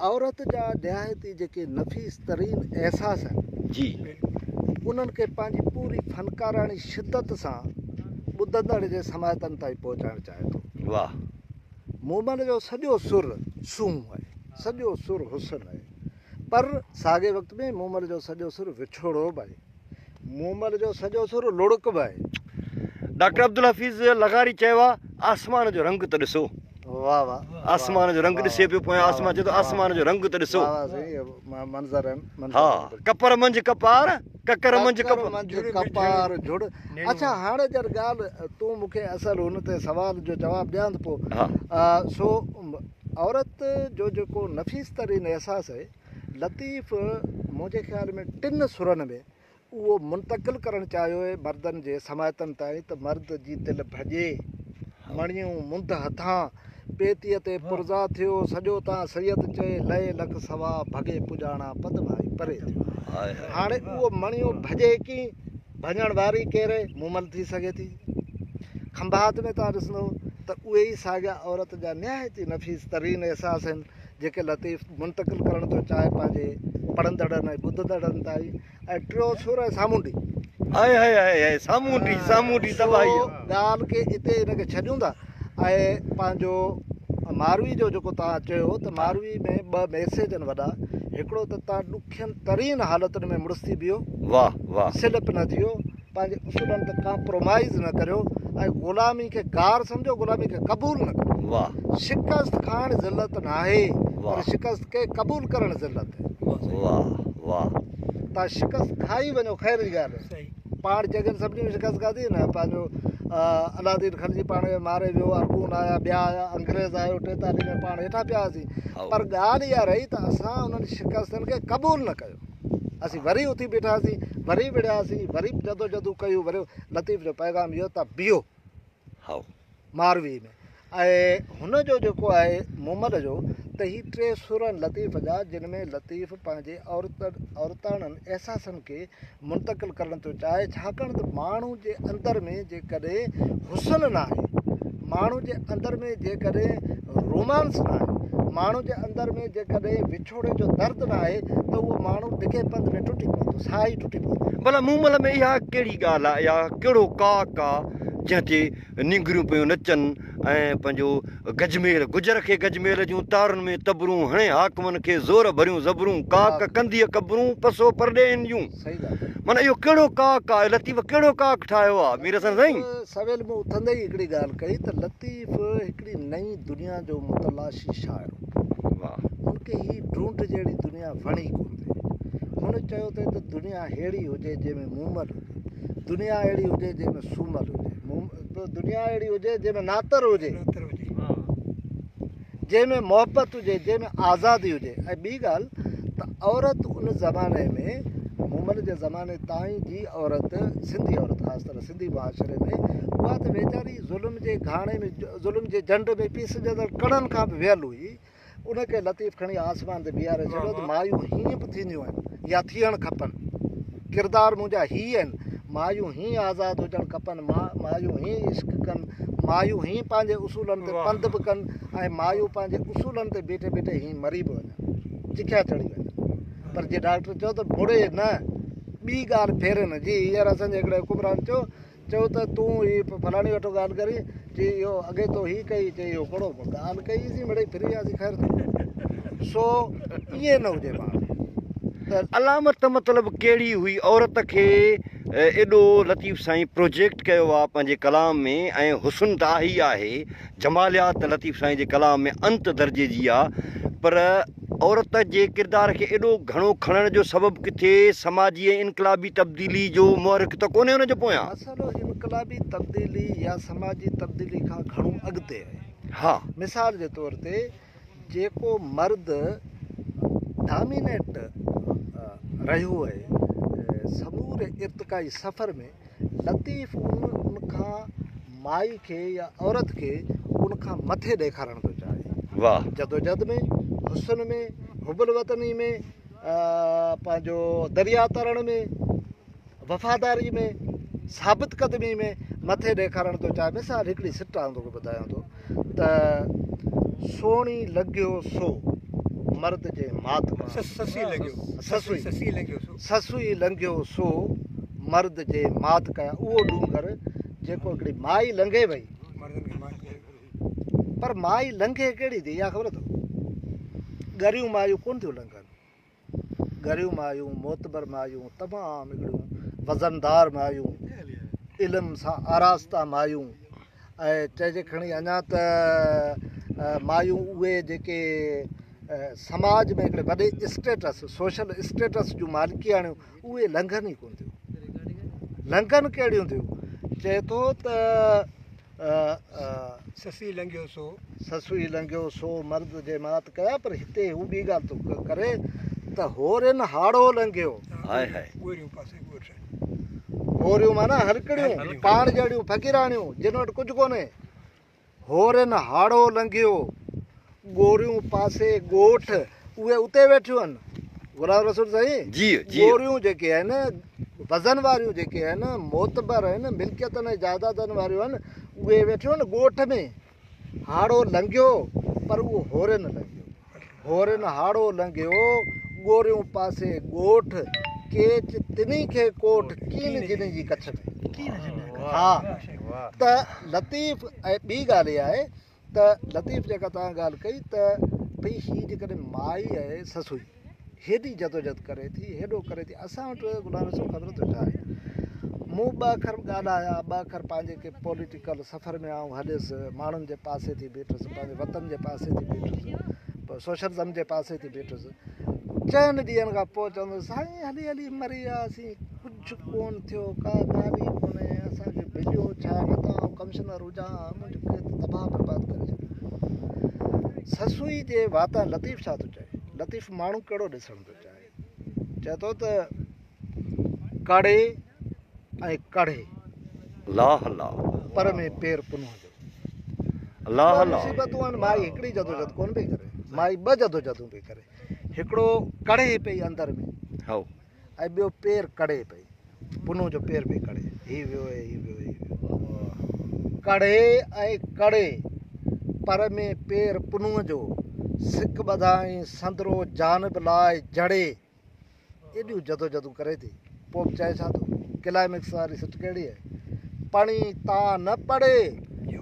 عورت جا نهايت ئي جيڪي نفيس ترين احساس آهن جي. انهن کي پنهنجي پوري فنڪاراڻي شدت سان ٻڌندڙ جي سماعتن تائين پهچائڻ چاهي ٿو. واهه. مومل جو سڄو سر سونهن آهي، سڄو سر حسن آهي، پر ساڳئي وقت ۾ مومل جو سڄو سر وڇوڙو به آهي، مومل جو سڄو سر لڙڪ به آهي. ڊاڪٽر عبدالحفيظ لغاري چيو آهي، آسمان جو رنگ ته ڏسو. واه واه. آسمان جو رنگ ڏسي پيو پويان آسمان چئي ٿو آسمان جو رنگ ته ڏسو. واه واه سائين اهي منظر آهن. ها ڪپر منجهه ڪپار. ڪڪر منجهه ڪڪر منجهه ڪپار جھڙ. اڇا هاڻي جر ڳالهه تون مون کي اصل هن تي سوال جو جواب ڏيان ته پوء سو عورت جو جيڪو نفيس ترين احساس آهي لطيف منهنجي خيال ۾ ٽن سرن ۾ اهو منتقل ڪرڻ چاهيو آهي مردن جي سماعتن تائين ته مرد جي دل ڀڄي مڻيون منڌ هٿان پيتيء تي پرزا ٿيو، سڄو تان سيد چئي، لئي لک سوا، ڀڳي پڄاڻا پد مائي پري ٿيو. هاڻي اهو مڻيو ڀڄي ڪين؟ ڀڃڻ واري ڪير؟ مومل ٿي سگهي ٿي. کنڀات ۾ توهان ڏسندؤ ته اهي ئي ساڳيا عورت جا نهايت ئي نفيس ترين احساس آهن، جيڪي لطيف منتقل ڪرڻ ٿو چاهي پنهنجي پڙهندڙن ۽ ٻڌندڙن تائين. ۽ ٽيون سر ۽ سامونڊي. هائي هائي هائي هائي سامونڊي سامونڊي تباهي. سو ڳالهه کي اتي ان کي ڇڏيون ٿا ۽ پنهنجو ماروي جو جيڪو توهان چيو ته ماروي ۾ ٻه ميسيج آهن وڏا هڪڙو ته توهان ڏکين ترين حالتن ۾ مڙس ٿي بيهو واه واه سلپ نه ٿيو پنهنجي اصولن تي ڪامپرومائيز نه ڪريو ۽ غلامي کي گار سمجهو غلامي کي قبول نه ڪريو واه شڪست کائڻ ذلت ناهي واه پر شڪست کي قبول ڪرڻ ذلت آهي. واه واه. تان شڪست کائي وڃو خير جي ڳالهه آهي. پاڻ جيڪڏهن سڀني ۾ شڪست کاڌي نه پنهنجو علاؤالدين خلجي پاڻ کي ماري ويو ارغون آيا ٻيا آيا انگريز آيو 43 ۾ پاڻ هيٺان پيا هئاسين پر ڳالهه اها رهي ته اسان انهن شڪستن کي قبول نه ڪيو اسين وري اٿي بيٺاسين وري وڙهياسين وري جدوجهدون ڪيون وري لطيف جو پيغام اهو ته بيهو هائو. ماروي ۾ ۽ هن جو جيڪو آهي مومل جو ته هي ٽي سر آهن لطيف جا جن ۾ لطيف پنهنجي عورت عورتاڻن احساسن کي منتقل ڪرڻ ٿو چاهي ڇاڪاڻ ته ماڻهو جي اندر ۾ جيڪڏهن حسن ناهي ماڻهو جي اندر ۾ جيڪڏهن رومانس ناهي ماڻهو جي اندر ۾ جيڪڏهن وڇوڙي جو درد ناهي ته اهو ماڻهو ڊگهي پنڌ ۾ ٽٽي پوندو ساهه ئي ٽٽي پوندو. ڀلا مومل ۾ اها ڪهڙي ڳالهه آهي يا ڪهڙو ڪاڪ آ جنهن تي نينگريون پيون نچن ۽ پنهنجو گجميل گجر کي گجميل جون تارن ۾ تبرون هڻي حاڪمن کي زور ڀريون زبرون ڪاڪ ڪنڌيء قبرون پسو پرڏيهين جون معنيٰ اهو ڪهڙو ڪاڪ آ لطيف ڪهڙو ڪاڪ ٺاهيو آ مير حسن سائين. سويل مون اٿندي ئي هڪڙي ڳالهه ڪئي ته لطيف هڪڙي نئين دنيا جو متلاشي شاعر هو. هن کي هي ڍونڍ جهڙي دنيا وڻي ڪونه ٿي. هن چيو ٿي ته دنيا ههڙي هجي جنهن ۾ مومل هجي. دنيا اهڙي هجي جنهن ۾ سومل هجي. دنيا اهڙي هجي جنهن ۾ ناتر هجي. جنهن ۾ محبت هجي، جنهن ۾ آزادي هجي ۽ ٻي ڳالهه ته عورت ان زماني ۾ مومل جي زماني تائين جي عورت سنڌي عورت خاص طرح سنڌي معاشري ۾ اها ته ويچاري ظلم جي گهاڻي ۾ ظلم جي جنڊ ۾ پيسجندڙ ڪڻن کان به ويل هئي. ان کي لطيف کڻي آسمان تي بيهاري ڇڏيو ته مايون هيئن به ٿينديون آهن يا ٿيڻ کپن. ڪردار منهنجا هي آهن، مايون هيئن آزاد هجڻ کپن، مايون هيئن عشق ڪن، مايون هيئن پنهنجي اصولن تي پنڌ به ڪن ۽ مايون پنهنجي اصولن تي بيٺي بيٺي هيئن مري به وڃن، چکيا چڙهي وڃن. پر جي ڊاڪٽر چيو ته مڙي نه، ٻي ڳالهه ڦيري نه. جي هينئر اسان جي هڪڙي حڪمران چيو چيو ته تون هي فلاڻي ويٺو ڳالهه ڪرين، چي اهو اڳي تو هي ڪئي، چي اهو ڪهڙو ڳالهه ڪئي سين مڙئي ڦري وياسين خير ٿيو. سو ائين نه هجي پاڻ ته. علامت مطلب ڪهڙي هئي عورت کي ايڏو لطيف سائين پروجيڪٽ ڪيو آ پنهنجي ڪلام ۾ ۽ حسن ته آهي ئي آهي جماليات ته لطيف سائين جي ڪلام ۾ انت درجي جي آ پر عورت جي ڪردار کي ايڏو گهڻو کڻڻ جو سبب ڪٿي سماجي ۽ انقلابي تبديلي جو محرڪ ته ڪونهي ان جي پويان؟ مسئلو انقلابي تبديلي يا سماجي تبديلي کان گهڻو اڳتي آهي. ها. مثال جي طور تي جيڪو مرد ڊامينيٽ رهيو آهي سموري ارتقائي سفر ۾ لطيف ان کان مائي کي يا عورت کي ان کان مٿي ڏيکارڻ ٿو چاهي. واھ. جدوجھد ۾، حسن ۾، حب الوطني ۾، پنهنجو درياء ترڻ ۾، وفاداري ۾، ثابت قدمي ۾ مٿي ڏيکارڻ ٿو چاهي. مثال هڪڙي سٽ آئون توکي ٻڌايان ٿو ته سوڻي لڳيو سو مرد جي مات ڪا. سسئي لڳيو سسئي لڳيو سو. سسئي لنگهيو سو مرد جي مات ڪيا اهو ڏونگر جيڪو هڪڙي مائي لنگهي وئي پر مائي لنگهي ڪهڙي ٿي اها خبر اٿو ڳريون مايون ڪونه ٿيون لنگهن ڳريون مايون معتبر مايون تمام هڪڙيون وزندار مايون علم سان آراسته مايون ۽ چئجي کڻي اڃا ته مايون اهي جيڪي سماج ۾ هڪڙي وڏي اسٽيٽس، سوشل اسٽيٽس، جون مالڪياڻيون اهي لنگهن ئي ڪونه ٿيون. لنگهن ڪهڙيون ٿيون؟ چئي ٿو ته. سسئي لنگهيو سو. سسئي لنگهيو سو مرد جي مات ڪيا پر هتي هو ٻي ڳالهه ٿو ڪري ته هورين هاڙهو لنگهيو. High high. ڳوريون پاسي ڳوٺ. هوريون معنيٰ هلڪڙيون، پاڻ جهڙيون فقيراڻيون، جن وٽ ڪجهه ڪونهي. هورين هاڙهو لنگهيو، ڳوريون پاسي ڳوٺ، اهي اتي ويٺيون آهن. غلام رسول سائين، جي جي. ڳوريون جيڪي آهن، وزن واريون جيڪي آهن، معتبر آهن، ملڪيتن ۽ جائدادن واريون آهن، اهي ويٺيون آهن ڳوٺ ۾. هاڙهو لنگهيو، پر اهو هورين لنگهيو. هورين هاڙهو لنگهيو، ڳوريون پاسي ڳوٺ، ڪيچ تنهي کي ڪوٺ، ڪين جني جي ڪڇ ۾. ها ته لطيف ۽ ٻي ڳالهه اها آهي ته لطيف جيڪا توهان ڳالهه ڪئي ته ڀئي هي جيڪڏهن مائي آهي سسئي هيڏي جدوجھد ڪري ٿي هيڏو ڪري ٿي اسان وٽ غلام رسول خبر اٿو ڇا آهي مون ٻه اکر ڳالهايا ٻه اکر پنهنجي ڪي پوليٽيڪل سفر ۾ آئون هليس ماڻهن جي پاسي ٿي بيٺس پنهنجي وطن جي پاسي ٿي بيٺس سوشلزم جي پاسي ٿي بيٺس چئن ڏينهن کان پوء چوندو سائين هلي هلي مري وياسين ڪجهه ڪون ٿيو ڪا ڳالهه ئي ڪونهي اسان کي مليو ڇا متان آئون ڪمشنر هجان ها منهنجو کيت تباهه برباد ڪري ڇڏيو سسئي جي واتان لطيف ڇا ٿو چئي لطيف ماڻهو ڪهڙو ڏسڻ ٿو چاهي چئي ٿو ته ڪڙي ۽ ڪڙهي الله الله پر ۾ پير پنهون جو الله الله مصيبتون آهن مائي هڪڙي جدوجھد ڪونه پئي ڪري. مائي ٻه جدوجھدون پئي ڪري. هڪڙو ڪڙهي پئي اندر ۾. هائو. ۽ ٻيو پير ڪڙهي پئي. پنهون جو پير پئي ڪڙهي. هي ويو هي ويو هي ويو. ڪڙهي ۽ ڪڙهي پر ۾ پير پنهون جو. سڪ ٻڌائين سندرو جانب لاء جڙي. ايڏيون جدوجھدون ڪري ٿي. پوء به چئي ڇا ٿو؟ ڪلائميڪس واري سٽ ڪهڙي آهي؟ پڻي تان نه پڙي،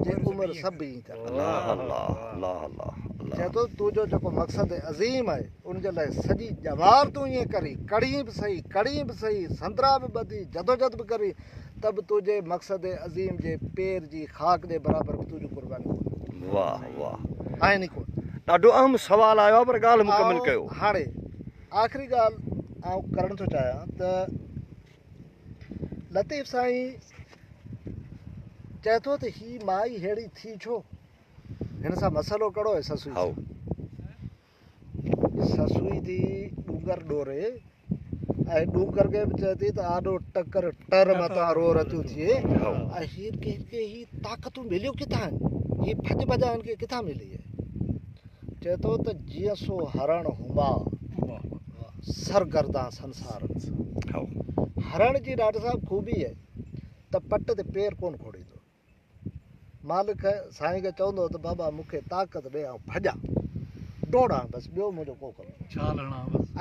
جي عمر سڀ ائين ڪري. الله الله الله الله الله. چئي ٿو تنهنجو جيڪو مقصد عظيم آهي، ان جي لاء سڄي ڄمار تون ائين ڪرين، ڪڙهين به سهي، ڪڙهين به سهي، سندرا به ٻڌين، جدوجھد به ڪرين، ته به تنهنجي مقصد عظيم جي پير جي خاڪ جي برابر به تنهنجون قربانيون ڪونه. واه واه. آهن ئي ڪونه. ڏاڍو اهم سوال آيو آهي پر ڳالهه مڪمل ڪيو. هاڻي آخري ڳالهه آئون ڪرڻ ٿو چاهيان ته لطيف سائين چئي ٿو ته هي مائي ههڙي ٿي ڇو؟ هن سان مسئلو ڪهڙو آهي سسئي سان؟ سسئي ٿي ڏونگر ڏوري ۽ ڏونگر کي به چئي ٿي ته آڏو ٽڪر ٽر متان رو رتيون ٿئي ۽ هي کي هي طاقتون مليون ڪٿان آهن؟ هي ڀڄ ڀڄان هن کي ڪٿان ملي آهي؟ چئي ٿو ته جيئن سو هرڻ هما سرگردان سنسار ۾. هرڻ جي ڏاڍ صاحب خوبي آهي ته پٽ تي پير ڪونه کوڙيندو. مالڪ سائين کي چوندو ته بابا مون کي طاقت ڏي آئون ڀڄان ڊوڙان بس ٻيو منهنجو ڪو ڪم ڪونهي.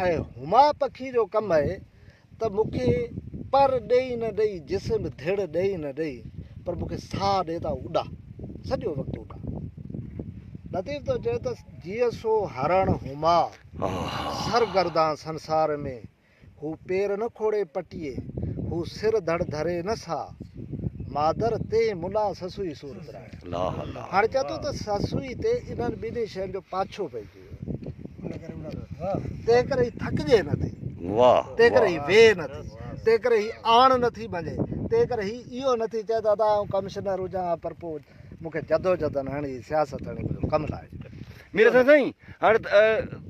۽ هما پکي جو ڪم آهي ته مون کي پر ڏئي نه ڏئي، جسم ڌڙ ڏئي نه ڏئي، پر مون کي ساهه ڏي ته آئون اڏان، سڄو وقت اڏان. لطيف ٿو چئي ته جيئن سو هرڻ هما، سرگردان سنسار ۾، هو پير نه کوڙي پٽيي، هو سر ڌڙ ڌري نه سا، مادر تنهن ملا سسئي سور پرايا. هاڻي چئي ٿو ته سسئي تي انهن ٻنهي شين جو پاڇو پئجي ويو. تنهن ڪري هي ٿڪجي نه ٿي، تنهن ڪري هي ويهي نه ٿي، تنهن ڪري هي آڻ نه ٿي مڃي، تنهن ڪري هي اهو نه ٿي چئي ته ادا آئون ڪمشنر هجان ها پر پوء مون کي جدوجھدن هڻي سياست هڻي منهنجو ڪم لاهي ڇڏيو. مير حسن سائين هاڻي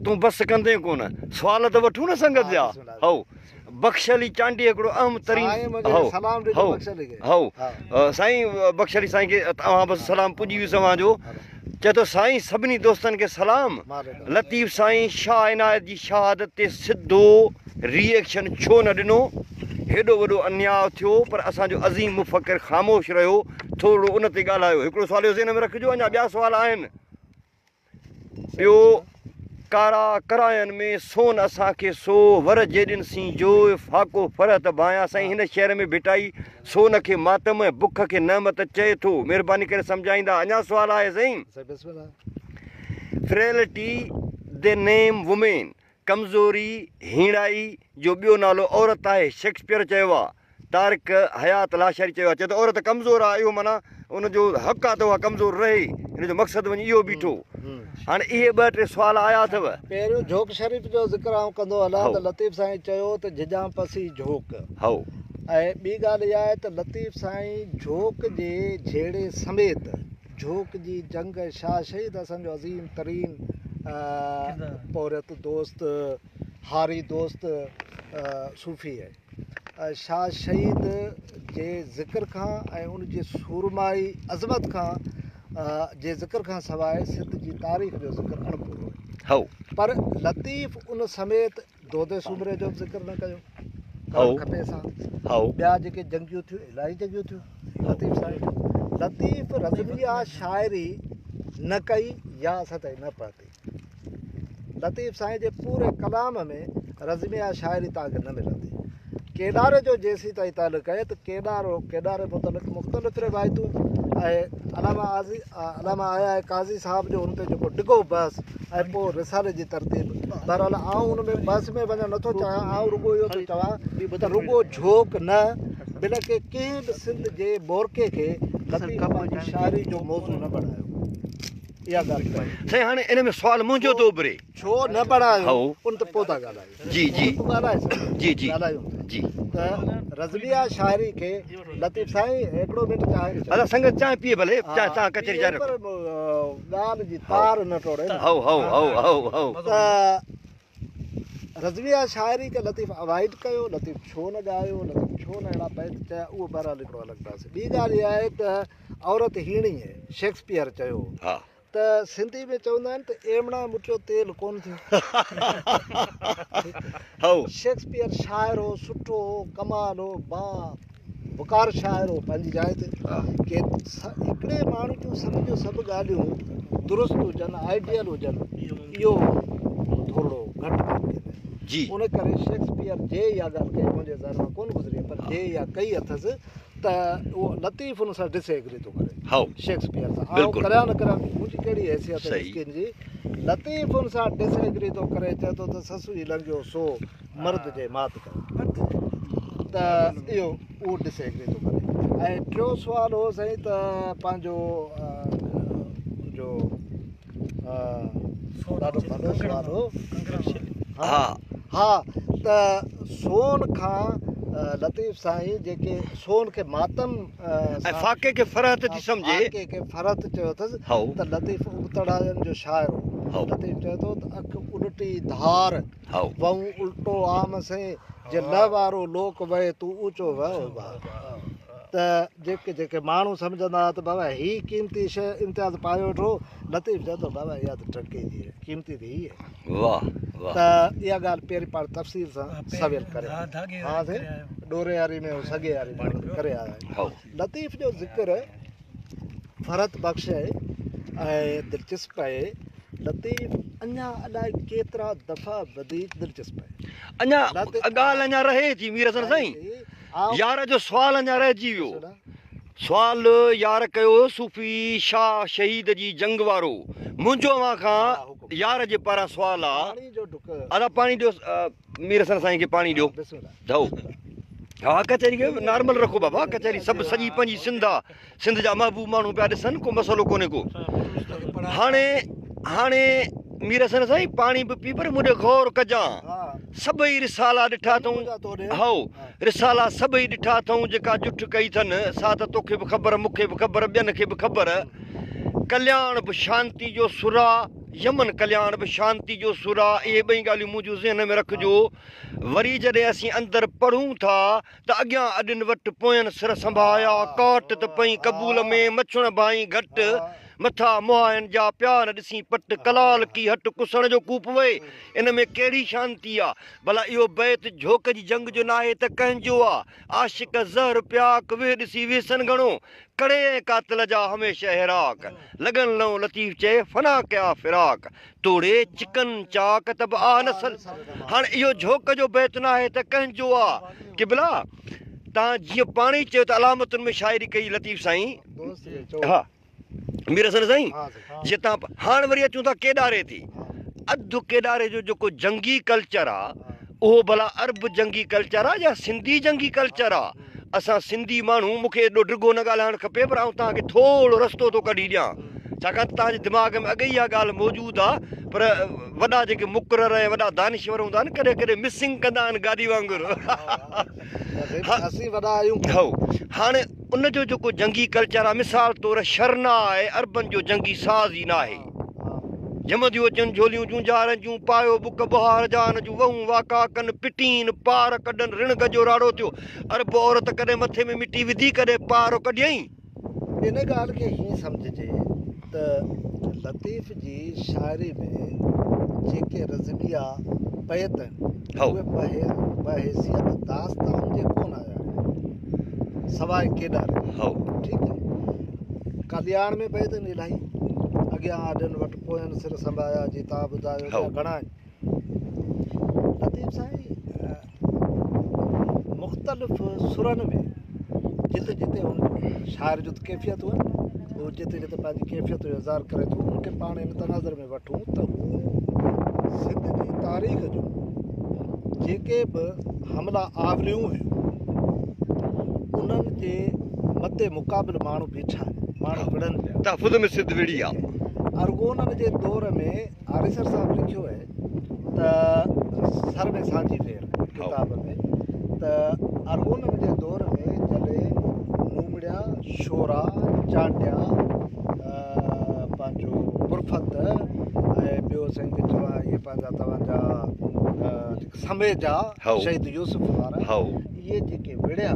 تون بس ڪندين ڪونه سوال ته وٺون نه سنگت جا هائو بخش علي چانڊيي هڪڙو اهم ترين هائو هائو هائو سائين بخش علي سائين کي اوهان بس سلام پڄي ويس اوهان جو چئي ٿو سائين سڀني دوستن کي سلام لطيف سائين شاهه عنايت جي شهادت تي سڌو ري ايڪشن ڇو نه ڏنو هيڏو وڏو انياء ٿيو پر اسان جو عظيم مفڪر خاموش رهيو ٿورڙو ان تي ڳالهايو هڪڙو سوال اهو ذهن ۾ رکجو اڃا ٻيا سوال آهن ٻيو ڪارا ڪراين ۾ سون اسان کي سو ور جيڏين سين جوء فاقو فرحت ڀانيان سائين هن شعر ۾ ڀٽائي سون کي ماتم ۽ بک کي نعمت چئي ٿو مهرباني ڪري سمجهائيندا اڃا سوال آهي سائين فريلٽي the name women ڪمزوري، هيڻائي، جو ٻيو نالو عورت آهي، شيڪسپيئر چيو آ، طارق حيات لاشاري چيو آ، چئي ته عورت ڪمزور آ، اهو معنيٰ ان جو حق آ ته اها ڪمزور رهي، ان جو مقصد وڃي اهو بيٺو. هاڻي اهي ٻه ٽي سوال آيا اٿو. پهريون جهوڪ شريف جو ذڪر آئون ڪندو هلان ته لطيف سائين چيو ته جهڄان پسي جهوڪ. ۽ ٻي ڳالهه اها آهي ته لطيف سائين جهوڪ جي جهيڙي سميت جهوڪ جي جنگ ۽ شاهه شهيد اسان جو عظيم ترين پورهيت دوست هاري دوست صوفي آهي شاهه شهيد جي ذڪر کان ۽ ان جي سورمائي عظمت کان جي ذڪر کان سواء سنڌ جي تاريخ جو ذڪر اڻپورو آهي پر لطيف ان سميت دودي سومري جو به ذڪر نه ڪيو ڪرڻ کپيس ها. ٻيا جيڪي جنگيون ٿيون الاهي جنگيون ٿيون لطيف سائين لطيف رزميه شاعري نه ڪئي يا اسان تائين نه پهتي لطيف سائين جي پوري ڪلام ۾ رزميه شاعري توهان کي نه ملندي ڪيڏاري جو جيسين تائين تعلق آهي ته ڪيڏارو ڪيڏاري متعلق مختلف روايتون ۽ علامه آزي علامه آء آء قاضي صاحب جو ان تي جيڪو ڊگهو بحث ۽ پوء رسالي جي ترتيب بهرحال آئون ان ۾ بحث ۾ وڃڻ نٿو چاهيان آئون رڳو اهو ٿو چوان ته رڳو جهوڪ نه بلڪه ڪنهن به سنڌ جي مورکي کي لطيف پنهنجي شاعري جو موضوع نه بڻايو اها ڳالهه ڪئي. سائين هاڻي ان ۾ سوال منهنجو ٿو اڀري. ڇو نه بڻايو ان تي پوء ٿا ڳالهايون. جي جي ڳالهائي سگهون جي جي ڳالهايون ٿا جي ته رزميه شاعري کي لطيف سائين هڪڙو منٽ چانهه جو ادا سنگت چانهه پيئي ڀلي چانهه تان ڪچهري جاري رکو پر ڳالهه جي تار نه ٽوڙي نه هو هو هو هو هو ته رزميه شاعري کي لطيف اوائڊ ڪيو لطيف ڇو نه ڳايو لطيف ڇو نه اهڙا بيت چيا اهو بهرحال هڪڙو الڳ بحث ٻي ڳالهه اها آهي ته عورت هيڻي شيڪسپيئر چيو ها. ته سنڌي ۾ چوندا آهن ته ايمڻا مٽيو تيل ڪونه ٿيو. هائو. شيڪسپيئر شاعر هو، سٺو هو، ڪمال هو، با وقار شاعر هو پنهنجي جاء تي. ڪي هڪڙي ماڻهو جون سڀ جون سڀ ڳالهيون درست هجن، آئيڊيل هجن، اهو ٿورڙو گهٽ ممڪن آهي. جي. ان ڪري شيڪسپيئر جي اها ڳالهه ڪئي، منهنجي ذهن مان ڪونه گذري پر جي اها ڪئي اٿس ته اهو لطيف ان سان ڊس ايگري ٿو ڪري. هائو. شيڪسپيئر سان. آئون بلڪل. ڪريان نه ڪريان منهنجي ڪهڙي حيثيت آهي صحيح. مسڪين جي. لطيف ان سان ڊس ايگري ٿو ڪري چئي ٿو ته سسئي لنگهيو سو مرد جي مات ڪري. ته اهو اهو ڊس ايگري ٿو ڪري. ۽ ٽيون سوال هو سائين ته پنهنجو جو ڏاڍو ڀلو سوال هو. ها. ها ته سون کان لطيف سائين جيڪي سون کي ماتم ۽ فاقي کي فرحت ٿي سمجهي. فاقي کي فرحت چيو اٿس ته لطيف ابتڙائين جو شاعر هو. لطيف چئي ٿو ته اک الٽي ڌار وئون الٽو عام سين جي لهه وارو لوڪ وهي تون اوچو وهه اڀار. ته جيڪي جيڪي ماڻهو سمجهندا ها ته بابا هي قيمتي شيء امتياز پايو ويٺو هو، لطيف چئي ٿو بابا اها ته ٽڪي جي آهي، قيمتي ته هي آهي. واه واه. ته اها ڳالهه پهرين پاڻ تفصيل سان سويل ڪري ها سين ڏوري واري ۾ سڳي واري ۾ ڪري آيا آهيون. لطيف جو ذڪر فرحت بخش آهي ۽ دلچسپ آهي. لطيف اڃا الائي ڪيترا دفعا وڌيڪ دلچسپ آهي. اڃا ڳالهه اڃا رهي ٿي مير حسن سائين. يار جو سوال اڃا رهجي ويو. سوال يار ڪيو صوفي شاهه شهيد جي جنگ وارو. منهنجو اوهان کان يار جي پاران سوال آ. ادا پاڻي ڏيو مير حسن سائين کي پاڻي ڏيو. ڌئو. ها ڪچهري کي نارمل رکو بابا ڪچهري سڀ سڄي پنهنجي سنڌ آ. سنڌ جا محبوب ماڻهو پيا ڏسن ڪو مسئلو ڪونهي ڪو. هاڻي هاڻي مير حسن سائين پاڻي به پي پر مون ڏي غور ڪجان. سڀئي رسالا ڏٺا اٿئون هائو رسالا سڀئي ڏٺا اٿئون جيڪا جٺ ڪئي اٿن سا ته توکي به خبر مون کي به خبر ٻين کي به خبر ڪلياڻ به شانتي جو سر آ يمن ڪلياڻ به شانتي جو سر آ اهي ٻئي ڳالهيون منهنجون ذهن ۾ رکجو وري جڏهن اسين اندر پڙهون ٿا ته اڳيان اڏين وٽ پوين سر سنڀايا، ڪاٽ ته پئين قبول ۾، مڇڻ ڀائين گهٽ، مٿا مهائن جا پيا نه ڏسين پٽ، ڪلال ڪي هٽ ڪسڻ جو ڪوپ وئي، ان ۾ ڪهڙي شانتي آ؟ ڀلا اهو بيت جهوڪ جي جنگ جو ناهي ته ڪنهن جو آ؟ عاشق زهر پياڪ، ويهه ڏسي ويسن گهڻو، ڪڙي ۽ قاتل جا هميشه هيراڪ، لڳن لئون لطيف چئي، فنا ڪيا فراق، توڙي چڪن چاڪ ته به آ نه سل. هاڻ اهو جهوڪ جو بيت ناهي ته ڪنهن جو آ. قبلا! تان جيئن پاڻ ئي چيو ته علامتن ۾ شاعري ڪئي لطيف سائين. ها مير حسن سائين جيئن تان هاڻ وري اچون ٿا ڪيڏاري تي. اڌ ڪيڏاري جو جيڪو جنگي ڪلچر آ اهو ڀلا عرب جنگي ڪلچر آ يا سنڌي جنگي ڪلچر آ. اسان سنڌي ماڻهو، مون کي ايڏو ڊگهو نه ڳالهائڻ کپي پر آئون توهان کي ٿورو رستو ٿو ڪڍي ڏيان ڇاڪاڻ ته توهان جي دماغ ۾ اڳ ئي اها ڳالهه موجود آ پر وڏا جيڪي مقرر ۽ وڏا دانشور هوندا آهن ڪڏهن ڪڏهن مسنگ ڪندا آهن گاڏي وانگر. اسين وڏا آهيون. هائو هاڻي ان جو جيڪو جنگي ڪلچر آ مثال طور شرناء عربن جو جنگي ساز ئي ناهي. جمنديون اچن جهوليون جونجهارن جون، پايو ٻڪ ٻهار جان جون، وهون واڪا ڪن، پٽين پار ڪڍن، رڻ گجو راڙو ٿيو، عرب عورت ڪڏهن مٿي ۾ مٽي وڌي، ڪڏهن پار ڪڍيائين. ان ڳالهه کي هيئن سمجهجي ته لطيف جي شاعري ۾ جيڪي رزميه بيت آهن، اهي بحيثيت داستان جي ڪونه آيا آهن، سواء ڪيڏاري جي. ٺيڪ آهي. ڪلياڻ ۾ بيت آهن الاهي، اڳيان آڏين وٽ پوين سر سنڀايا جي تان ٻڌايو ٻيا گهڻا آهن. لطيف سائين مختلف سرن ۾ جتي جتي هن شاعر جو ته ڪيفيت هو هو جتي جتي پنهنجي ڪيفيت جو اظهار ڪري ٿو ان کي پاڻ هن تناظر ۾ وٺون ته هو سنڌ جي تاريخ جون جيڪي به حملا آوريون هيون انهن جي مد مقابل ماڻهو بيٺا آهن ماڻهو وڙهن پيا تحفظ ۾ سنڌ وڙهي آ. ارغونن جي دور ۾ آريسر صاحب لکيو آهي ته سر ۾ سانجهي ڦير ڪتاب ۾ ته ارغونن جي دور ۾ جڏهن نومڙيا، شورا، چانڊيا، پنهنجو برفت ۽ ٻيو سائين ڪي چوان اهي پنهنجا توهان جا سميجا شهيد يوسف وارا اهي جيڪي وڙهيا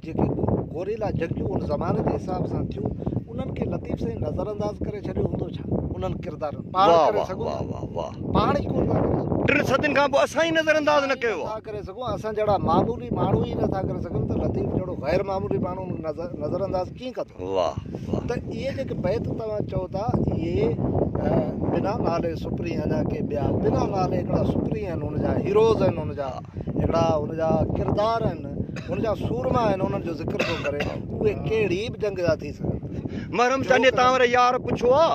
جيڪي گوريلا جنگيون ان زماني جي حساب سان ٿيون انهن کي لطيف سائين نظر انداز ڪري ڇڏيو هوندو ڇا؟ انهن ڪردارن پاڻ واهه ڪري واهه سگهون واهه ٿا؟ واهه واهه. پاڻ ئي ڪونه ٿا ڪري سگهون. ٽن صدين کان پوء اسان ئي نظر انداز نه اسان ئي ڪيو نٿا آ. ڪري سگهون، اسان جهڙا معمولي ماڻهو ئي نٿا ڪري سگهن ته لطيف جهڙو غير معمولي ماڻهو نظر انداز ڪيئن ڪندو؟ واهه واهه. ته اهي جيڪي بيت توهان چئو ٿا اهي بنا نالي سپرين اڃا ڪي ٻيا بنا نالي هڪڙا سپرين آهن ان جا هيروز آهن ان جا هڪڙا ان جا ڪردار آهن ان جا سورما آهن انهن جو ذڪر ٿو ڪري اهي ڪهڙي به جنگ جا ٿي سگهن ٿا. محرم چانڊيي تان واري يار پڇيو آ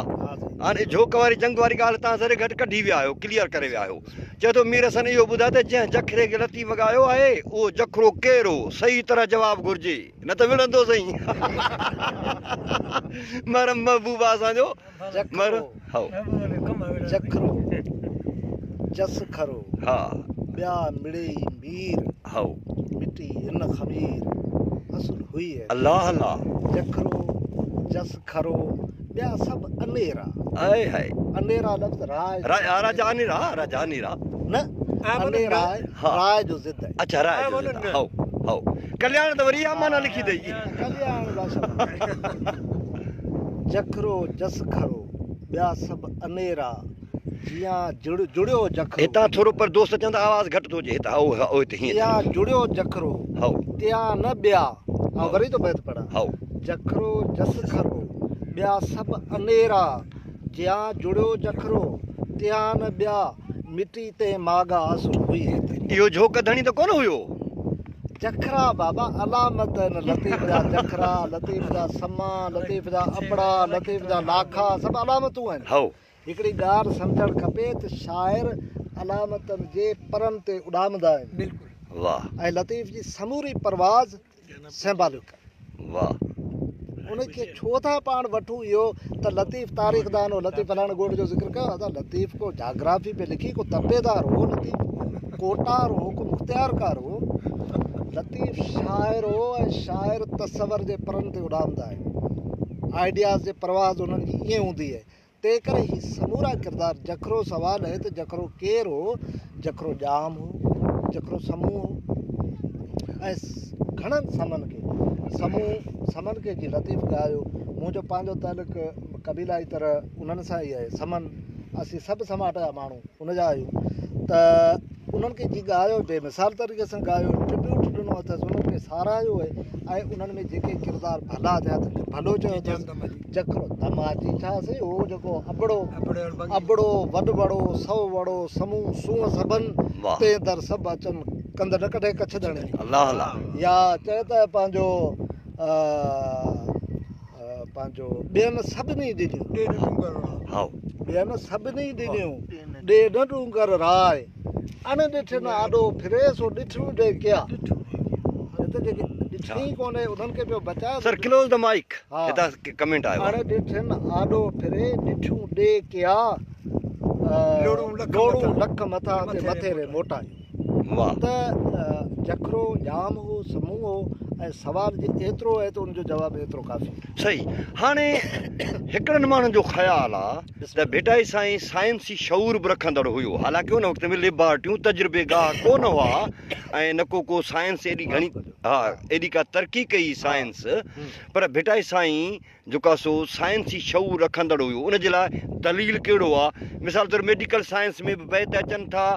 هاڻي جهوڪ واري جنگ واري ڳالهه تان ذري گهٽ ڪڍي ويا آهيو ڪليئر ڪري ويا آهيو چئي ٿو مير حسن اهو ٻڌاء ته جنهن جکري کي لطيف ڳايو آهي اهو جکرو ڪير هو صحيح طرح جواب گهرجي نه ته وڙهندوسين محرم محبوب آ اسان جو جکرو جکرو جس کرو ٻيا مڙئي مير مٽي ان خمير اصل هئي ايتري. الله الله. جکرو جس کرو ٻيا سڀ انيرا. هائي هائي. انيرا لفظ راء جو راجا انيرا راجا انيرا. نه انيرا راء جو ضد آهي. اڇا راء جو ضد آهي. هائو هائو ڪلياڻ ته وري اها معنيٰ لکي اٿئي. ڪلياڻ بادشاهه. جکرو جس کرو ٻيا سڀ انيرا جيان جڙيو جکرو. هتان ٿورو پر دوست چون ٿا آواز گهٽ ٿو اچي هتان هائو هائو هتي هيئن جيان جڙيو جکرو هائو تيان نه ٻيا آئون وري ٿو بيت پڙهان هائو جکرو جس کرو ٻيا سڀ انيرا جيان جڙيو جکرو تيان نه ٻيا مٽي تنهن ماڳا اصل هئي ايتري. اهو جهوڪ ڌڻي ته ڪونه هيو. جکرا بابا علامت آهن لطيف جا جکرا، لطيف جا سما، لطيف جا ابڙا، لطيف جا لاکا سڀ علامتون آهن. هائو. هڪڙي ڳالهه سمجهڻ کپي ته شاعر علامتن جي پرن تي اڏامندا آهن. بلڪل. واهه. ۽ لطيف جي سموري پرواز سيمبالڪ آهي. واهه. ان کي ڇو ٿا پاڻ وٺون اهو ته لطيف تاريخدان هو، لطيف فلاڻي ڳوٺ جو ذڪر ڪيو، ادا لطيف ڪو جاگرافي پئي لکي، ڪو تپيدار هو، لطيف ڪوٽار هو، ڪو مختيارڪار هو، لطيف شاعر هو ۽ شاعر تصور جي پرن تي اڏامندا آهن، آئيڊياز جي پرواز انهن جي ائين هوندي آهي، تنهن ڪري هي سمورا ڪردار جکرو سوال اهي ته جکرو ڪير هو؟ جکرو ڄام هو، جکرو سمون هو ۽ گهڻن سمن کي سمون سمن کي جي لطيف ڳايو. منهنجو پنهنجو تعلق قبيلائي طرح انهن سان ئي آهي. سمن اسين سڀ سماٽ جا ماڻهو ان جا آهيون ته انهن کي جي ڳايو بي مثال طريقي سان ڳايو، ٽربيوٽ ڏنو اٿس، انهن کي ساراهيو آهي ۽ انهن ۾ جيڪي ڪردار ڀلا ٿيا ته ڀلو چيو اٿس. جکرو تماچي ڇا سهي هو جيڪو ابڙو ابڙو وڏ وڙو سو وڙو سمون سونهن سڀن تنهن در سڀ اچن ڪنڌ نه ڪڍي ڪڇ ڌڻي الله الله يا چئي ته پنهنجو پنهنجو ٻين سڀني ڏنيون ٻين سڀني ڏنيون ڏي نه ڏونگر راء اڻ ڏٺن آڏو ڦري سو ڏٺڙيون ڏي ڪيا هت جيڪي ڏٺڻي ڪونهي انهن کي پيو بچائي سر ڪلوز the mic هتان ڪمينٽ آيو اڻ ڏٺن آڏو ڦري ڏٺيون ڏي ڪيا لوڙون لک مٿان تي مٿي ري موٽايون واھ ته جکرو ڄام هو سمون هو ۽ سوال جي ايترو آهي ته ان جو جواب ايترو ڪافي. صحيح هاڻي هڪڙن ماڻهن جو خيال آ ته ڀٽائي سائين سائنسي شعور به رکندڙ هيو حالانڪه ان وقت ۾ ليبارٽيون تجربي گاهه ڪو نه هئا ۽ نه ڪو ڪو سائنس ايڏي گهڻي ها ايڏي ڪا ترقي ڪئي سائنس پر ڀٽائي سائين جيڪو آ سو سائنسي شعور رکندڙ هيو ان جي لاء دليل ڪهڙو آ مثال طور ميڊيڪل سائنس ۾ به بيت اچن ٿا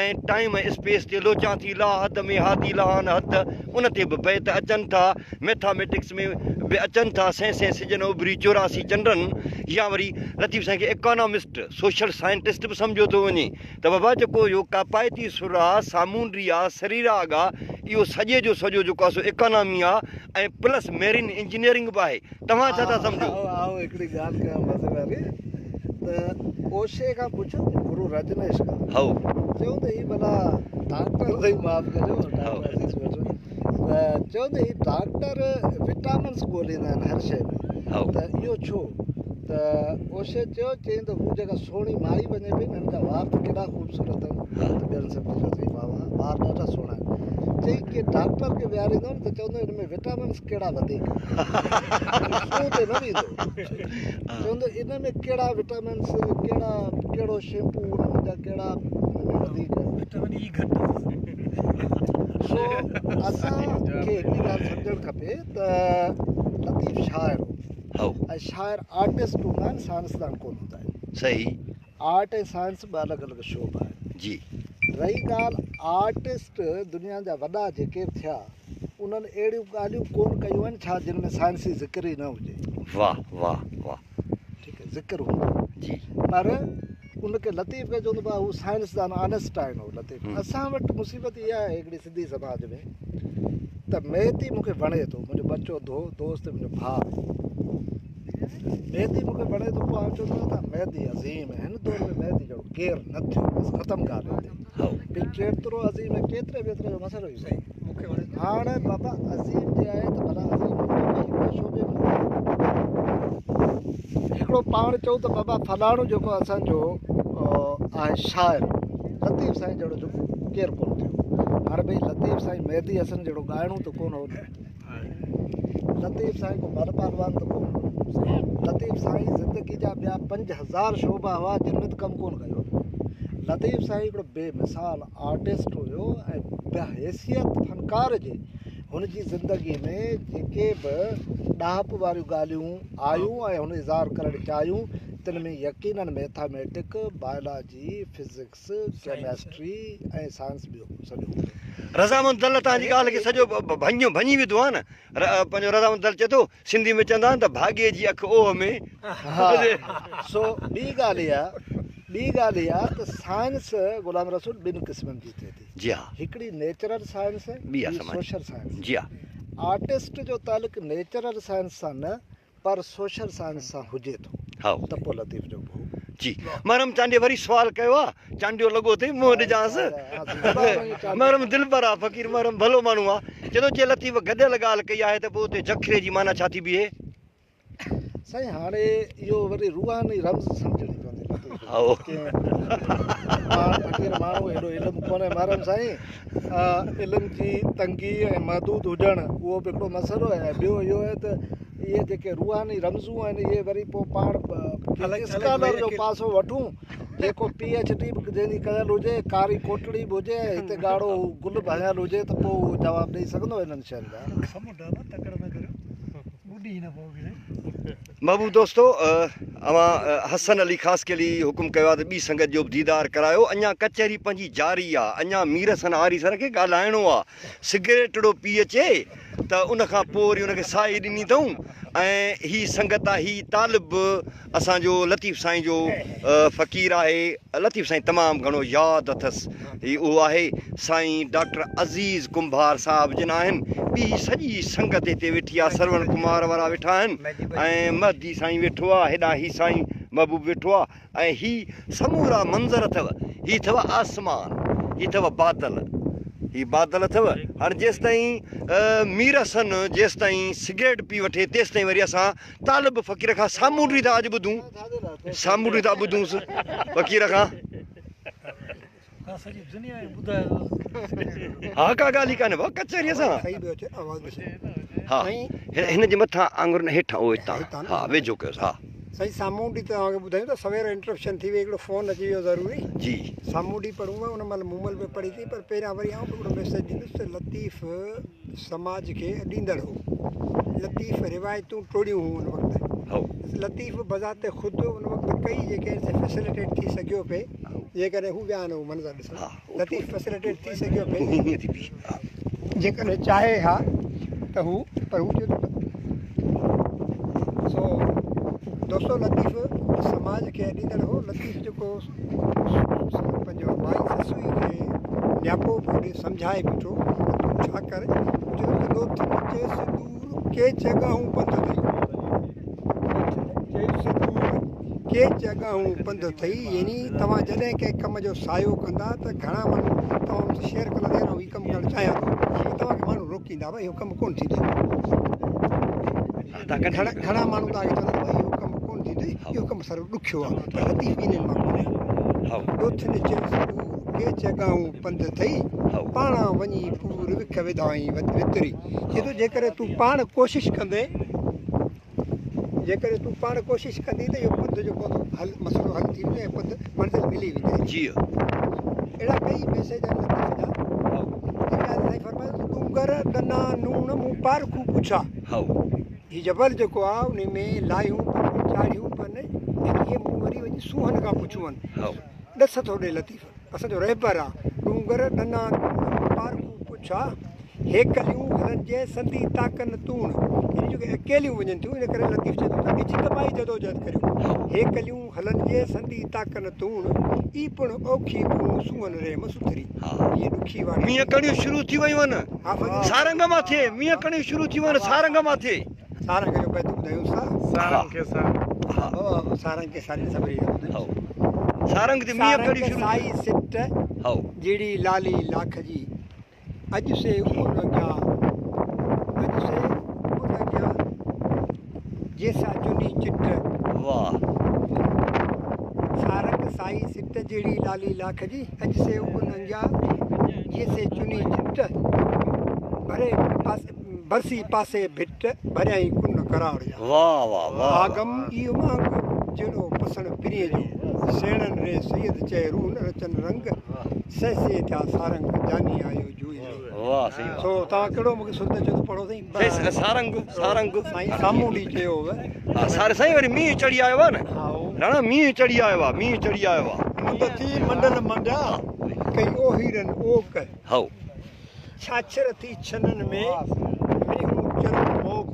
۽ ٽائيم ۽ اسپيس تي لوچان ٿي لا حد ۾ هادي لهان حد ان تي به بيت اچن ٿا ميٿاميٽڪس ۾ به اچن ٿا سين سين سجن اڀري 84 چنڊن يا وري لطيف سائين کي ايڪانامسٽ سوشل سائنٽسٽ به سمجهيو ٿو وڃي ته بابا جيڪو اهو ڪاپائتي سر آ سامونڊي آ سريراڳ آ اهو سڄي جو سڄو جيڪو آ سو ايڪانامي آ ۽ پلس ميرين انجنيئرنگ به آهي توهان ڇا ٿا سمجهو؟ آئون هڪڙي ڳالهه ڪيان مزي واري ته اوشي کان پڇيو گرو رجنيش کان هائو چيو ته هي ڀلا ڊاڪٽر سائين معاف ڪجو ڊاڪٽر عزيز ويٺو ته چيو ته هي ڊاڪٽر وٽامنس ڳوليندا آهن هر شيء ۾ ته اهو ڇو ته اوشي چيو چيائين ته هو جيڪا سهڻي مائي وڃي پئي نه هن جا وار ته ڪيڏا خوبصورت آهن ته ٻين سڀني چيو ته واهه واهه وار ڏاڍا سهڻا آهن چئي ڪي ڊاڪٽر کي ويهاريندو نه ته چوندو هن ۾ وٽامنس ڪهڙا وڌيڪ سون تي نه ويندو چوندو ان ۾ ڪهڙا وٽامنس ڪهڙا ڪهڙو شيمپو ان ۾ جا ڪهڙا ان ۾ وڌيڪ وٽامن اي گهٽ سو اسان کي هڪڙي ڳالهه سمجهڻ کپي ته لطيف شاعر هو ۽ شاعر آرٽسٽ هوندا آهن سائنسدان ڪونه هوندا آهن. صحيح. آرٽ ۽ سائنس ٻه الڳ الڳ شعبا آهن. جي. رهي ڳالهه آرٽسٽ دنيا جا وڏا جيڪي به ٿيا انهن اهڙيون ڳالهيون ڪونه ڪيون آهن ڇا جن ۾ سائنسي ذڪر ئي نه هجي. واه واه واه. ٺيڪ آهي ذڪر هوندو. جي. پر ان کي لطيف کي چوندو ڀاء هو سائنسدان آنسٽائن هو لطيف. اسان وٽ مصيبت اها آهي هڪڙي سنڌي سماج ۾ ته مهدي مون کي وڻي ٿو منهنجو ٻچو دوست منهنجو ڀاء آهي. مهدي مون کي وڻي ٿو پوء آئون چوندو آهيان ته مهدي عظيم آهي هن دور ۾ مهدي جهڙو ڪير نه ٿيو بس ختم ڳالهه هتي ڀي ڪيترو عظيم آهي ڪيتري ويتري جو مسئلو ئي ڪونهي هاڻ بابا عظيم جي آهي ته ڀلا عظيم هڪڙي شعبي ۾ هڪڙو پاڻ چئون ته بابا فلاڻو جيڪو اسان جو آهي شاعر لطيف سائين جهڙو جو ڪير ڪونه ٿيو هاڻ ڀئي لطيف سائين مهدي حسن جهڙو ڳائڻو ته ڪونه هو لطيف سائين ڪو مر پهلوان ته ڪونه هو. لطيف سائين زندگي جا ٻيا 5000 شعبا هئا جن ۾ ته ڪم ڪونه ڪيو. لطيف سائين هڪڙو بي مثال آرٽسٽ هيو ۽ بحيثيت فنڪار جي هن جي زندگي ۾ جيڪي به ڏاهپ واريون ڳالهيون آيون ۽ هن اظهار ڪرڻ چاهيون تن ۾ يقينن mathematic, biology, physics, chemistry ۽ science ٻيو سڄو هوندو. رضامند دل توهان جي ڳالهه کي سڄو ڀڃيو ڀڃي وڌو آهي نه پنهنجو رضامند دل چئي ٿو سنڌي ۾ چوندا آهن ته ڀاڳي جي اک اوهه ۾. ها سو ٻي ڳالهه اها ٻي ڳالهه اها ته سائنس غلام رسول ٻن قسمن جي ٿئي ٿي. جي ها. هڪڙي نيچرل سائنس ٻي ٻي سوشل سائنس. جي ها. آرٽسٽ جو تعلق نيچرل سائنس سان نه پر سوشل سائنس سان هجي ٿو ته پوء لطيف جو به هو. جي محرم چانڊيي وري سوال ڪيو آ چانڊيو لڳو اٿئي منهن ڏجانس محرم دلبر آ فقير محرم ڀلو ماڻهو آ چئي ٿو جي لطيف گڏيل ڳالهه ڪئي آهي ته پوء اتي جکري جي معنيٰ ڇا ٿي بيهي. سائين هاڻي اهو وري روحاني رمز سمجهڻي پوندي لطيف جي ڪنهن پاڻ فقير ماڻهو ايڏو علم ڪونهي محرم سائين علم جي تنگي ۽ محدود هجڻ اهو به هڪڙو مسئلو آهي ۽ ٻيو اهو آهي ته اهي جيڪي روحاني رمزون آهن اهي وري پوء پاڻ ڪنهن اسڪالر جو پاسو وٺون جيڪو پي ايڇ ڊي به جنهن جي ڪيل هجي ڪاري ڪوٽڙي به هجي ۽ هتي ڳاڙهو گل به هنيل هجي ته پوء اهو جواب ڏئي سگهندو انهن شين جا. محبوب دوستو اوهان حسن علي خاصخيلي حڪم ڪيو آهي ته ٻي سنگت جو به ديدار ڪرايو اڃا ڪچهري پنهنجي جاري آ اڃا مير حسن آريسر کي ڳالهائڻو آ سگريٽڙو پي اچي ته ان کان پوء وري ان کي ساهي ڏني اٿئون ۽ هي سنگت آ هي طالب اسان جو لطيف سائين جو فقير آهي لطيف سائين تمام گهڻو ياد اٿس هي اهو آهي سائين ڊاڪٽر عزيز ڪنڀار صاحب جن آهن ٻي سڄي سنگت هتي ويٺي آ سروڻ ڪمار وارا ويٺا آهن ۽ مهدي سائين ويٺو آ هيڏانهن هي سائين محبوب ويٺو آ ۽ هي سمورا منظر اٿو، هي اٿو آسمان، هي اٿو بادل، هي بادل اٿو. هاڻي جيستائين مير حسن جيستائين سگريٽ پي وٺي تيستائين وري اسان طالب فقير کان سامونڊي ٿا اڄ ٻڌون، سامونڊي ٿا ٻڌونس فقير کان. ها ڪا ڳالهه ئي ڪانهي ڀاء ڪچهري سان ها هن جي مٿان آڱر نه هيٺان او هتان ها ويجهو ڪيوس ها. سائين سامونڊي توهان کي ٻڌايون ته سوير انٽرپشن ٿي وئي هڪڙو فون اچي ويو ضروري جي سامونڊي پڙهون ها ان مهل مومل به پڙهي ٿي پر پهريان وري آئون به هڪڙو ميسيج ڏيندس ته لطيف سماج کي اڏيندڙ هو لطيف روايتون ٽوڙيون هيون ان وقت لطيف بذات خود ان وقت ڪئي جيڪي فيسليٽيٽ ٿي سگهيو پئي جيڪڏهن هو ويا آهن اهو منظر ڏسڻ لطيف فيسليٽيٽ ٿي سگهيو پئي جيڪڏهن چاهي ها ته هو پر هو چئي ٿو ته سو دوستو لطيف سماج کي اڏيندڙ هو لطيف جيڪو پنهنجو مائي سسئي کي نياپو پيو ڏي سمجهائي بيٺو ته تون ڇا ڪر چيو ته ڏوٿ چيس ڏور ڪيچ اڳاهون پنڌ اٿئي چيس ڏور ڪيچ اڳاهون پنڌ اٿئي يعني توهان جڏهن ڪنهن ڪم جو سعيو ڪندا ته گهڻا ماڻهو توهان سان شيئر ڪندا ته يار آئون هي ڪم ڪرڻ چاهيان ٿو پر توهان کي ماڻهو روڪيندا ڀائي اهو ڪم ڪونه ٿيندو. گهڻا ماڻهو توهان کي چوندا ته ڀائي اهو ڪم ڪونه ٿيندو اهو ڪم سارو ڏکيو آهي پر لطيف انهن مان ڪونهي. ڏوٿين چيس ڏور ڪيچ اڳاهون پنڌ اٿئي پاڻان وڃي پور وک وڌائين وتري چئي ٿو جيڪڏهن تون پاڻ ڪوشش ڪندين جيڪڏهن تون پاڻ ڪوشش ڪندين ته اهو پنڌ جيڪو آهي سو حل مسئلو حل ٿي ويندو ۽ پنڌ منزل ملي ويندي. جي. اهڙا ڪئي ميسيج آهن لطيف جا. هڪ ڳالهه سائين فرمايو ته ڏونگر ڏنا نوڻ مون پارکو پڇا. هائو. هي جبل جيڪو آهي انهي ۾ لاهيون پن چاڙهيون پن اهي مون وري وڃي سونهن کان پڇيون آهن. ڏس ٿو ڏي لطيف اسان جو رهبر آ. ڏونگر ڏنا پارکو پڇا، هيڪليون هلن جنهن سندي تاڪن تون. يعني جيڪي اڪيليون وڃن ٿيون ان ڪري لطيف چئي ٿو ته اجتماعي جدوجهد ڪريو. هيڪليون هلن جنهن سندي تاڪن تون، اي پڻ اوکي ٻون سونهن ريم سٿري. هيء ڏکي واٽ. مينهن ڪڻيون شروع ٿي ويون آهن سارنگ مان ٿئي. مينهن ڪڻيون شروع ٿي ويون آهن سارنگ مان ٿئي. سارنگ جو بيت ٻڌايونس ٿا. سارنگ کي سارنگ. ها بابا سارنگ کي ساري سڀ ريت ٻڌايونس. سارنگ تي مينهن ڪڻيون شروع ٿي. سارنگ سائي سٽ جهڙي لالي لاک جي اڄ سي ان اڳيان اڄ سي ان اڳيان جيسا چني چٽ. واھ. سارنگ سائي سٽ جهڙي لالي لاک جي اڄ سي ان اڳيان جيسي چني چٽ ڀري پاسي. برسي پاسي ڀٽ ڀريائين ڪن ڪراڙ جا. واھ واھ واھ. آگم اي امانگ جهڙو پسڻ پرينء جو. سيڻن ري سيد چئي روح نه رچن رنگ. سهسي ٿيا سارنگ جاني آيو جوئي ۾. واھ سائين واھ. سو توهان ڪهڙو مونکي سر ته چيو ته پڙهو سائين. سائين سارنگ سارنگ. سائين سامونڊي چيو هو. ها سار سائين وري مينهن چڙهي آيو آ نه. راڻا مينهن چڙهي آيو آ مينهن چڙهي آيو آ. مند ٿي منڊل منڊيا ڪئي اوهيرن اوڪ. هائو. ڇاڇر ٿي ڇنن ۾، مينهون چرن موڪ.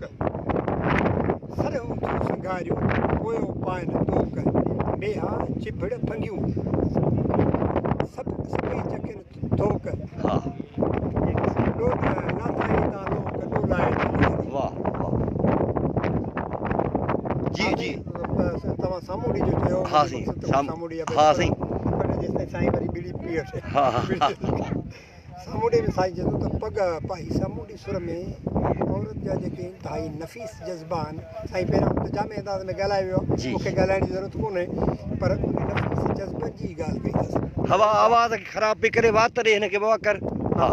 سرهيون ٿيون سنگهاريون، پويو پائن توڪ. ميها چڀڙ ڦنگيون، سڀ سڀئي چکين ٿوڪ. لاٿائين تان لوڪ، ڏولائي ڏني. جي جي. توهان سامونڊي جو چيو. ها سائين. سامونڊي ها سائين. پر جيستائين سائين وري ٻيڙي پي وٺي. ها ها. سامونڊي ۾ سائين چئي ٿو ته پڳ پائي سامونڊي سر ۾ عورت جا جيڪي انتهائي نفيس جذبا آهن سائين پهريان ته جامع انداز ۾ ڳالهايو ويو آهي مون کي ڳالهائڻ جي ضرورت ڪونهي پر ان نفيس جذبن جي ئي ڳالهه ڪئي اٿس. هوا آواز کي خراب پئي ڪري وات ڏي هن کي بابا ڪر ها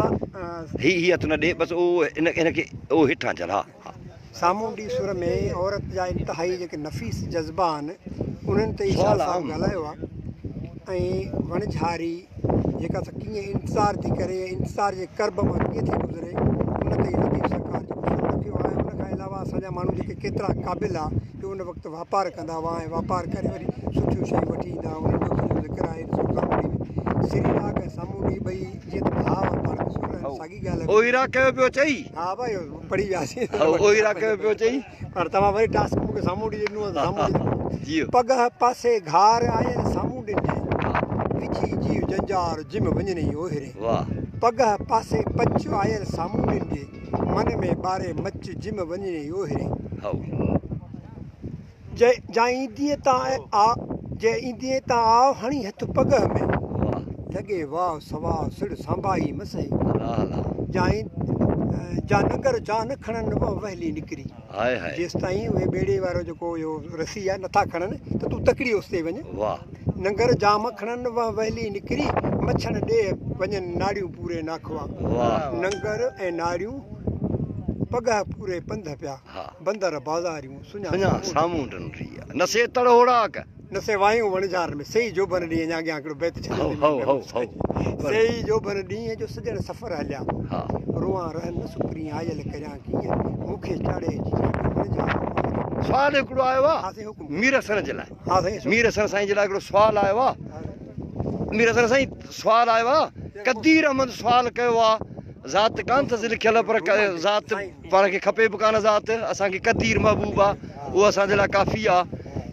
هي هي هٿ نه ڏي بس او هن هن کي او هيٺان جهل ها ها. سامونڊي سر ۾ عورت جا انتهائي جيڪي نفيس جذبا آهن انهن تي ئي شاهه صاحب ڳالهايو آهي ۽ وڻجهاري جيڪا سا ڪيئن انتظار ٿي ڪري ۽ انتظار جي ڪرب مان ڪيئن ٿي گذري ان تي ئي لطيف سرڪار جيڪو سر رکيو آهي ان کان علاوه اسان جا ماڻهو جيڪي ڪيترا قابل آ جو ان وقت واپار ڪندا هئا ۽ واپار ڪري وري سٺيون شيون وٺي ايندا هئا انهن جو سڄو ذڪر آهي ڏسو سامونڊي ۾ سري راڳ ۽ سامونڊي ٻئي جيئن ته ڀاء هئا پاڻ ۾ سر آهن ساڳي ڳالهه آهي. اوهيرا ڪيو پيو چئي. ها ڀائي پڙهي وياسين. اوهيرا ڪيو پيو چئي. پر توهان وري ٽاسڪ مون کي سامونڊي جو ڏنو آهي ته سامونڊي پڳهه پاسي گهار آيل سامونڊين جي وجهي جيء جنجار جم وڃنئي اوهري پڳهه پاسي پچ آيل سامونڊين جي من ۾ ٻاري مچ جم وڃنئي اوهري جا ايندينء تان آء جي ايندينء تان آء هڻي هٿ پڳهه ۾ لڳي واء سواء سڙ سانباهي مسهي جا جا ننگر جان کڻن وهه وهلي نڪري جيستائين اهي ٻيڙي وارو جيڪو اهو رسي آهي نٿا کڻن ته تون تڪڙي اوستي وڃ ننگر جام کڻن وهه وهلي نڪري مڇڻ ڏيهه وڃن ناڙيون پوري ناکوا ننگر ۽ ناڙيون پڳهه پوري پنڌ پيا بندر بازاريون سڃا سامونڊن ري نه سي تڙ هوڙاڪ. نه سي وايون وڻجار ۾، سي ئي جوڀن ڏينهن اڃا اڳيان هڪڙو بيت ڇڏيو ٿي سي ئي جوڀن ڏينهن جو سڄڻ سفر هليا روئان رهن نه سپرين آيل ڪريان ڪيئن مون کي چاڙهي جيجي جو وڻجار ماري. سوال هڪڙو آيو آ مير حسن جي لاء مير حسن سائين جي لاء هڪڙو سوال آيو آ مير حسن سائين سوال آيو آ قدير احمد سوال ڪيو آ ذات ڪانه اٿس لکيل پر ذات پاڻ کي کپي به ڪانه ذات، اسان کي قدير محبوب آ، اهو اسان جي لاء ڪافي آ.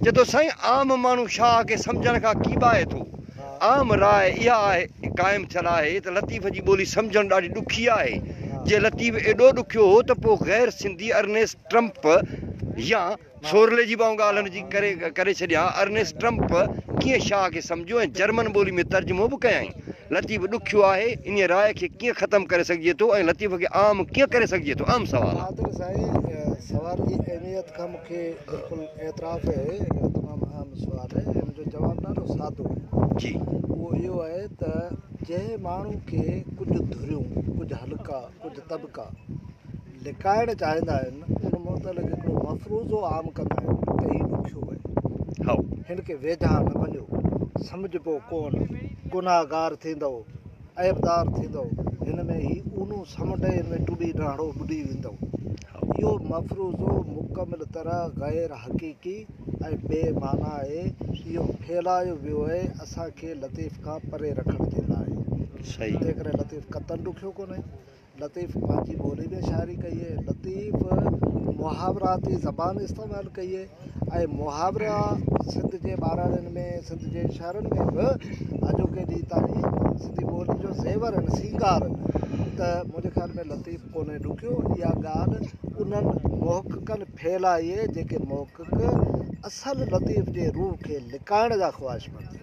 چئي ٿو سائين عام ماڻهو شاهه کي سمجهڻ کان ڪيٻائي ٿو. عام راء اها آهي قائم ٿيل آهي ته لطيف جي ٻولي سمجهڻ ڏاڍي ڏکي آهي. جي لطيف ايڏو ڏکيو هو ته پوء غير سنڌي ارنيسٽ ٽرمپ يا سورلي جي به آئون ڳالهه هن جي ڪري ڪري ڇڏيان، ارنيسٽ ٽرمپ ڪيئن شاهه کي سمجهيو ۽ جرمن ٻولي ۾ ترجمو به ڪيائين. لطيف ڏکيو آهي، انهيء راء کي ڪيئن ختم ڪري سگهجي ٿو ۽ لطيف کي عام ڪيئن ڪري سگهجي ٿو؟ اهم سوال آهي. قادر سائين سوال جي اهميت کان مون کي بلڪل اعتراف آهي هڪڙو تمام اهم سوال آهي ان جو جواب ڏاڍو سادو آهي. جي. اهو اهو آهي ته جنهن ماڻهو کي ڪجهه ڌريون، ڪجهه حلقا، ڪجهه طبقا لڪائڻ چاهيندا آهن ان متعلق هڪڙو مفروضو عام ڪندا آهن ته هي ڏکيو آهي. هائو. هن کي ويجها نه وڃو، سمجهبو ڪونه، گناهگار ٿيندؤ، عيبدار ٿيندؤ، هن ۾ هي اونهون سمنڊ هن ۾ ٽٻي نه هڻو ٻڏي ويندؤ. هائو. اهو مفروضو مڪمل طرح غير حقيقي ۽ بي معنيٰ آهي. اهو ڦهلايو ويو آهي اسان کي لطيف کان پري رکڻ جي لاء. تنهن ڪري لطيف قطعاً ڏکيو ڪونهي. لطيف پنهنجي ٻولي ۾ شاعري ڪئي آهي. لطيف محاوراتي زبان استعمال ڪئي آهي ۽ محاورا سنڌ جي ٻهراڙين ۾ سنڌ جي شهرن ۾ به اڄوڪي ڏينهن تائين سنڌي ٻولي جو زيور آهن، سينگار آهن ته منهنجي خيال ۾ لطيف ڪونهي ڏکيو. اها ڳالهه انهن محققن ڦهلائي آهي جيڪي محقق اصل لطيف جي روح کي لڪائڻ جا خواهشمند آهن.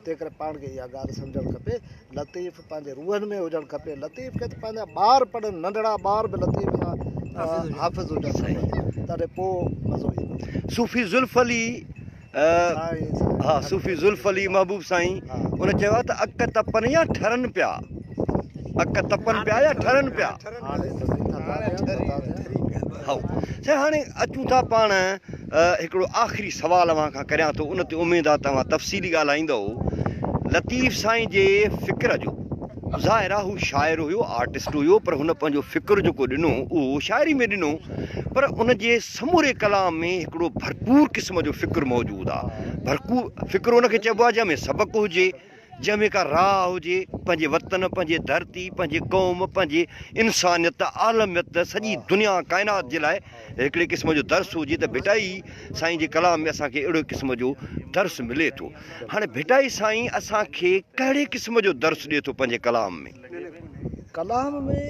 تنهن ڪري پاڻ کي اها ڳالهه سمجهڻ کپي، لطيف پنهنجي روحن ۾ هجڻ کپي، لطيف کي ته پنهنجا ٻار پڙهن، ننڍڙا ٻار به لطيف جا حافظ هجڻ کپن، تڏهن پوء مزو ايندو. صوفي ذوالف علي ها صوفي ذوالف علي محبوب سائين ان چيو آهي ته اڪ تپن يا ٺرن پيا اڪ تپن پيا يا ٺرن پيا. هاڻي ته سائين ٿڌا ٿيا ٿڌا ٿيا. هائو سائين هاڻي اچون ٿا پاڻ هڪڙو آخري سوال اوهان کان ڪريان ٿو ان تي اميد آ ته اوهان تفصيلي ڳالهائيندؤ. لطيف سائين جي فڪر جو ظاهر آ هو شاعر هيو آرٽسٽ هيو پر هن پنهنجو فڪر جيڪو ڏنو اهو شاعري ۾ ڏنو پر ان جي سموري ڪلام ۾ هڪڙو ڀرپور قسم جو فڪر موجود آ. ڀرپور فڪر ان کي چئبو آ جنهن ۾ سبق هجي جنهن ۾ ڪا راهه هجي، پنهنجي وطن، پنهنجي ڌرتي، پنهنجي قوم، پنهنجي انسانيت، عالميت، سڄي دنيا ڪائنات جي لاء هڪڙي قسم جو درس هجي ته ڀٽائي سائين جي ڪلام ۾ اسان کي اهڙي قسم جو درس ملي ٿو. هاڻي ڀٽائي سائين اسان کي ڪهڙي قسم جو درس ڏئي ٿو پنهنجي ڪلام ۾؟ ڪلام ۾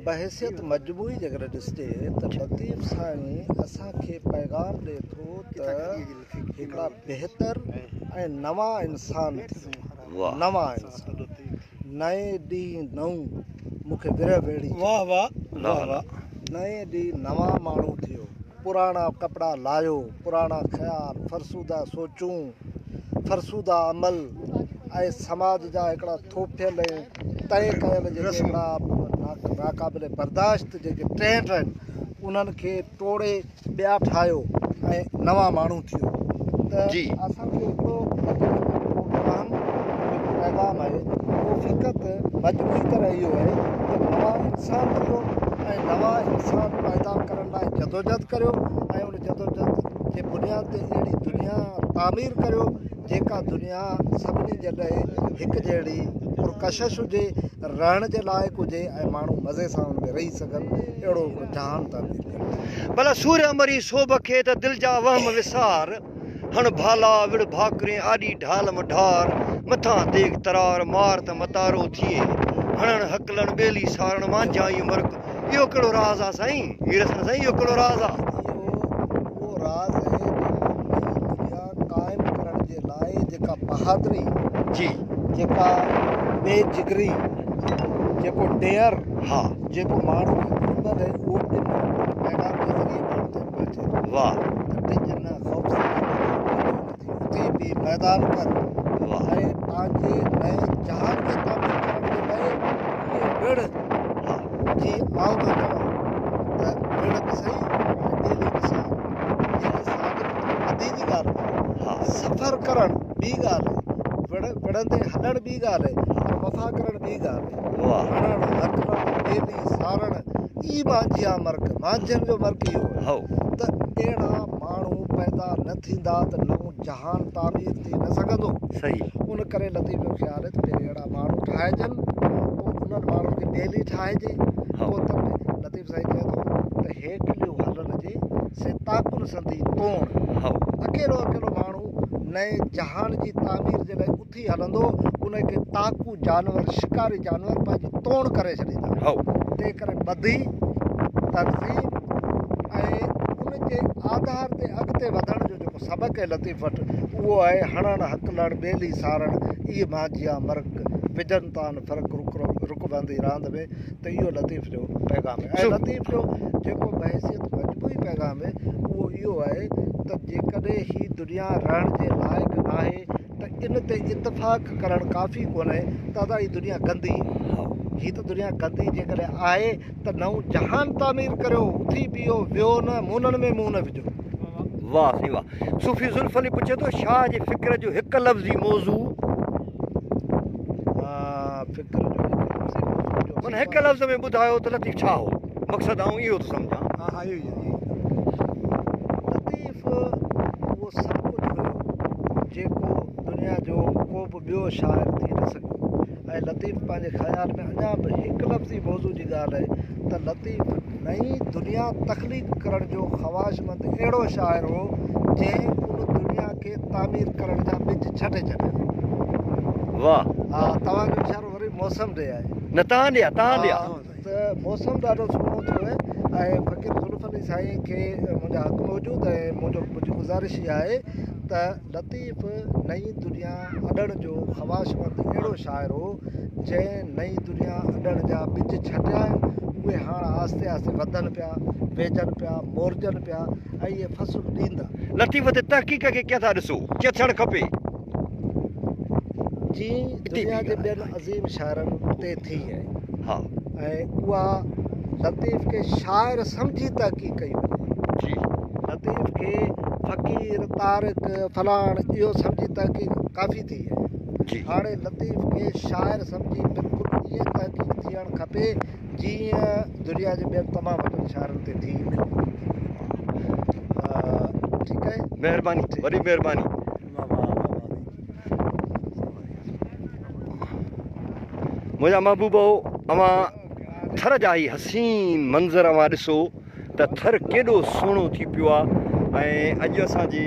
بحيثيت مجموعي جيڪڏهن ڏسجي ته لطيف سائين اسان کي پيغام ڏئي ٿو ته هڪڙا بهتر ۽ نوان انسان ٿيو، نوان انسان، نئين ڏينهن نئون، مون کي ورهه ويڙهي ڇڏيو، نئين ڏينهن نوان ماڻهو ٿيو، پراڻا ڪپڙا لاهيو، پراڻا خيال، فرسوده سوچون، فرسوده عمل ۽ سماج جا هڪڙا ٿوڦيل ۽ طئي ڪيل جيڪي هڪڙا ناقابل برداشت جيڪي ٽرينڊ آهن، انهن کي ٽوڙي ٻيا ٺاهيو ۽ نوان ماڻهو ٿيو ته اسان کي هڪڙو اهم جيڪو پيغام آهي اهو فقط مجموعي طرح اهو آهي ته نوان انسان ٿيو ۽ نوان انسان پيدا ڪرڻ لاء جدوجهد ڪريو ۽ ان جدوجهد جي بنياد تي اهڙي دنيا تعمير ڪريو جيڪا دنيا سڀني جي لاء هڪ جهڙي پرڪشش هجي، رهڻ جي لائق هجي ۽ ماڻهو مزي سان ان ۾ رهي سگهن، اهڙو هڪڙو جهان تعمير ڪريو. ڀلا سورهيه مري سوڀ کي ته دل جا وهم وسار، هڻ ڀالا وڙ ڀاڪرين آڏي ڍال م ڍار، مٿان تيغ ترار مار ته متارو ٿئين، هڻڻ هڪلڻ ٻيلي سارڻ مانجهائيء مرڪ، اهو ڪهڙو راز آ سائين؟ مير حسن سائين اهو ڪهڙو راز آ؟ اهو اهو راز آهي جيڪو نئين دنيا قائم ڪرڻ جي لاء جيڪا بهادري، جي. جيڪا بي جگري، جيڪو ڊيئر، ها. جيڪو ماڻهو کي گهربل آهي اهو ان پيغام جي ذريعي ماڻهو تائين پهچي ٿو. واهه. ته ڊڄ نه، خوفزده نه ٿي، مايوس نه ٿي، اٿي بيهه، ميدان ڪر واهه. ۽ پنهنجي نئين جهان کي تعمير ڪرڻ جي لاء اهي وڙهه. جي آئون ٿو چوان ته وڙهه به سهي ۽ ٻيلي به سار. يعني ساڳ ۾ ٿورو ٻڌي جي ڳالهه ڪريو. سفر ڪرڻ ٻي ڳالهه آهي، وڙهندي هلڻ ٻي ڳالهه آهي پر وفا ڪرڻ ٻي ڳالهه آهي. هڻڻ، هڪلڻ، ٻيلي سارڻ ئي مانجهيان مرڪ، مانجهين جو مرڪ اهو آهي ته اهڙا ماڻهو پيدا نه ٿيندا ته نئون جهان تعمير ٿي نه سگهندو. ان ڪري لطيف جو خيال آهي ته پهرين اهڙا ماڻهو ٺاهجن، پوء انهن ماڻهن کي ٻيلي ٺاهجي، پوء تن ۾ لطيف سائين چئي ٿو ته هيڪليون هلن جي، سي تاڪن سندي توڻ. اڪيلو اڪيلو ماڻهو نئين جهان جي تعمير جي لاء اٿي هلندو، ان کي تاڪو جانور، شڪاري جانور، پنهنجي توڻ ڪري ڇڏيندا. تنهن ڪري ٻڌي، تنظيم ۽ ان جي آڌار تي اڳتي وڌڻ جو جيڪو سبق آهي لطيف وٽ اهو آهي هڻڻ، هڪلڻ، ٻيلي سارڻ، اي مانجهيان مرڪ، وجهن تان فرق رڪ بندي راند ۾ ته اهو لطيف جو پيغام آهي ۽ لطيف جو جيڪو بحيثيت مجموعي پيغام آهي اهو اهو آهي ته جيڪڏهن هي دنيا رهڻ جي لائق ناهي ته ان تي اتفاق ڪرڻ ڪافي ڪونهي ته ادا هي دنيا گندي هي ته دنيا گندي جيڪڏهن آهي ته نئون جهان تعمير ڪريو، اٿي بيهو، ويهو نه، منهن ۾ منهن نه وجهو. واه سائين واه. صوفي زلف علي پڇي ٿو شاهه جي فڪر جو هڪ لفظي موضوع. فڪر جو هڪ لفظي موضوع جو معنيٰ هڪ لفظ ۾ ٻڌايو ته لطيف ڇا هو؟ مقصد آئون اهو ٿو سمجهان. ها ها اهو ئي آهي. لطيف اهو سڀ ڪجهه هيو جيڪو دنيا جو ڪو به ٻيو شاعر ٿي نه سگهيو ۽ لطيف پنهنجي خيال ۾ اڃا به هڪ لفظي موضوع جي ڳالهه آهي ته لطيف نئين دنيا تخليق ڪرڻ جو خواهشمند اهڙو شاعر هو جنهن ان دنيا کي تعمير ڪرڻ جا ٻج ڇٽي ڇڏيا. واه. ها توهان جو اشارو وري موسم ڏي آهي. نه توهان ڏي آ توهان ڏي آ. ها ته موسم ڏاڍو سهڻو ٿيو آهي ۽ فقير زلف علي سائين کي منهنجا حق موجود ۽ منهنجو منهنجي گذارش اها آهي ته لطيف نئين دنيا اڏڻ جو خواهشمند اهڙو شاعر هو جنهن نئين دنيا اڏڻ جا ٻج ڇٽيا آهن اهي هاڻ آهستي آهستي وڌن پيا ويجهن پيا مورجن پيا ۽ اهي فصل ڏيندا. لطيف تي تحقيق کي ڪيئن ٿا ڏسو؟ ڪيئن ٿيڻ کپي؟ جيئن دنيا جي ٻين عظيم شاعرن تي ٿي آهي ۽ اها لطيف کي شاعر سمجهي تحقيق ڪئي وڃي. جي. لطيف کي فقير، تارڪ، فلاڻ اهو سمجهي تحقيق ڪافي ٿي آهي. جي. هاڻي لطيف کي شاعر سمجهي بلڪل ائين تحقيق ٿيڻ کپي جيئن دنيا جي ٻين تمام وڏن شاعرن تي ٿي. ٺيڪ آهي. مهرباني وڏي مهرباني. منهنجا محبوبو اوهان ٿر جا هي حسين منظر اوهان ڏسو ته ٿر ڪيڏو سهڻو ٿي پيو آ ۽ اڄ اسان جي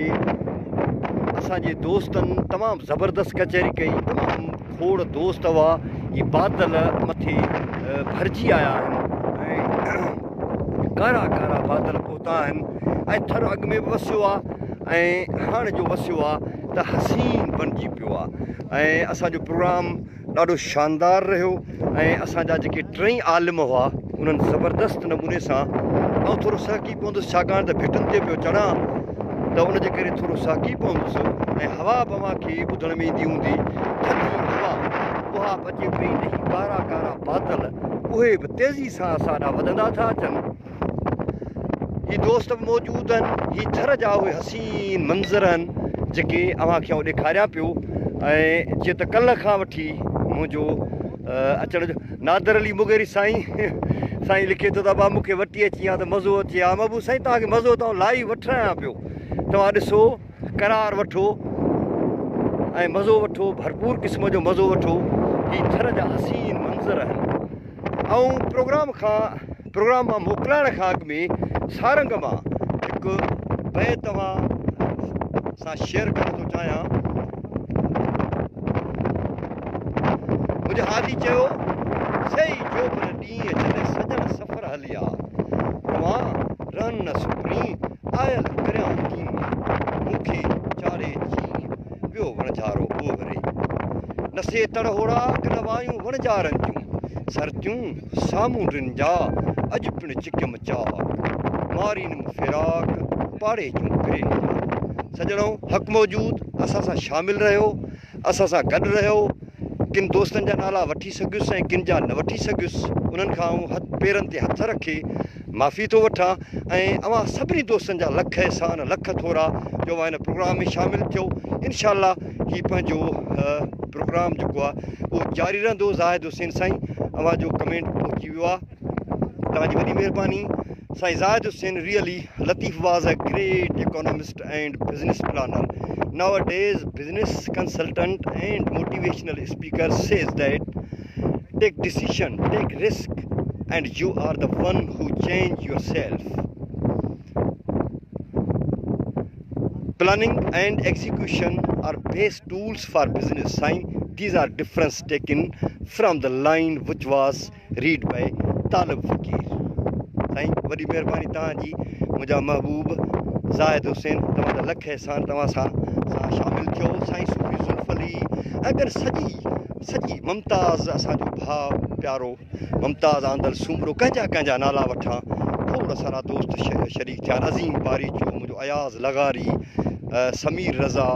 اسان جي دوستن تمام زبردست ڪچهري ڪئي تمام کوڙ دوست هئا هي بادل مٿي ڀرجي آيا آهن ۽ ڪارا ڪارا بادل پهتا آهن ۽ ٿر اڳ ۾ به وسيو آ ۽ هاڻ جو وسيو آ ته حسين بڻجي پيو آ ۽ اسان جو پروگرام ڏاڍو شاندار رهيو ۽ اسان جا جيڪي ٽئي عالم هئا انهن زبردست نموني سان آئون ٿورو سهڪي پوندس ڇاڪاڻ ته ڀٽن تي پيو چڙهان ته ان جي ڪري ٿورو سهڪي پوندس ۽ هوا به اوهان کي ٻڌڻ ۾ ايندي هوندي ٿڌي هوا اها به اچي پئي ته هي ڪارا ڪارا بادل اهي به تيزي سان اسان ڏانهن وڌندا ٿا اچن. هي دوست به موجود آهن هي ٿر جا اهي حسين منظر آهن جيڪي اوهان کي آئون ڏيکاريان پيو ۽ جيئن ته ڪلهه کان وٺي منهنجو اچڻ جو نادر علي مغيري سائين سائين لکي ٿو ته ابا مون کي وٺي اچي ها ته مزو اچي ها محبوب سائين توهان کي مزو ته آئون لائي وٺرايان پيو توهان ڏسو قرار وٺو ۽ مزو وٺو ڀرپور قسم جو مزو وٺو هي ٿر جا حسين منظر آهن آئون پروگرام کان پروگرام مان موڪلائڻ کان اڳ ۾ سارنگ مان هڪ بيت توهان سان شيئر ڪرڻ ٿو چاهيان منهنجي هادي چيو سهي جوڀن ڏينهن جڏهن سڄڻ سفر هليا روان رهن نه سپرين آيل ڪريان ڪين مون کي چاڙهي چين ٻيو وڻجارو اوهري نه سي تڙ هوڙاڪ نه وايون وڻجارن جون سرتيون سامونڊين جا اڄ پڻ چڪيم چاڪ مارينم فراق پاڙي جون پرين جا سڄڻو حق موجود اسان سان شامل رهيو اسان سان گڏ رهيو. ڪن دوستن جا نالا وٺي سگهيس ۽ ڪن جا نه وٺي سگهيس، انهن کان آئون هٿ پيرن تي هٿ رکي معافي ٿو وٺان ۽ اوهان سڀني دوستن جا لک احسان لک ٿورا جو اوهان هن پروگرام ۾ شامل ٿيو. انشاء الله هي پنهنجو پروگرام جيڪو آهي اهو جاري رهندو. زاهد حسين سائين اوهان جو ڪمينٽ پهچي ويو آهي توهان جي وڏي مهرباني. سائين Zahid Hussain really Latif was a great economist and business planner nowadays business consultant and motivational speaker says that take decision take risk and you are the one who change yourself planning and execution are best tools for business sign these are difference taken from the line which was read by Talib Faqir سائين وڏي مهرباني توهان جي منهنجا محبوب زاهد حسين توهان جا لک احسان توهان سان سان شامل ٿيو سائين صوفي زلف علي ۽ ٻين سڄي سڄي ممتاز اسان جو ڀاء پيارو ممتاز آندل سومرو ڪنهن جا ڪنهن جا نالا وٺان کوڙ سارا دوست شريڪ ٿيا عظيم باريچو منهنجو اياز لغاري سمير رضا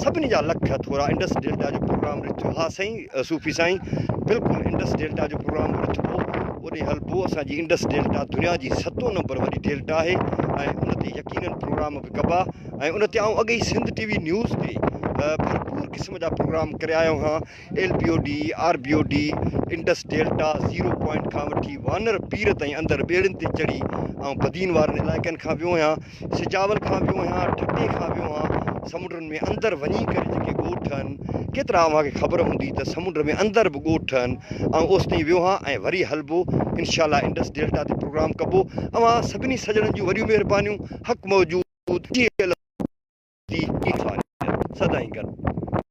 سڀني جا لک ٿورا انڊس ڊيلٽا جو پروگرام رٿيو ها سائين صوفي سائين بلڪل انڊس ڊيلٽا جو پروگرام رٿبو اوڏي هلبو اسان جي انڊس ڊيلٽا دنيا جي ستون نمبر وڏي ڊيلٽا آهي ۽ ان تي يقينن پروگرام به ڪبا ۽ ان تي آئون اڳي ئي سنڌ ٽي وي نيوز تي ڀرپور قسم جا پروگرام ڪري آيو آهيان. L B O D, R B O D, Indus delta, zero point کان وٺي وانر پير تائين اندر ٻيڙين تي چڙهي آئون بدين وارن علائقن کان ويو آهيان، سجاول کان ويو آهيان، ٺٽي کان ويو آهيان، سمنڊن ۾ اندر وڃي ڪري جيڪي ڳوٺ آهن، ڪيترا اوهان کي خبر هوندي ته سمنڊ ۾ اندر به ڳوٺ آهن، آئون اوستائين ويو آهيان ۽ وري هلبو، انشاء الله انڊس ڊيلٽا تي پروگرام ڪبو، اوهان سڀني سڄڻن جون وڏيون مهربانيون، حق موجود، جيئي لطيف، سدائين گڏ.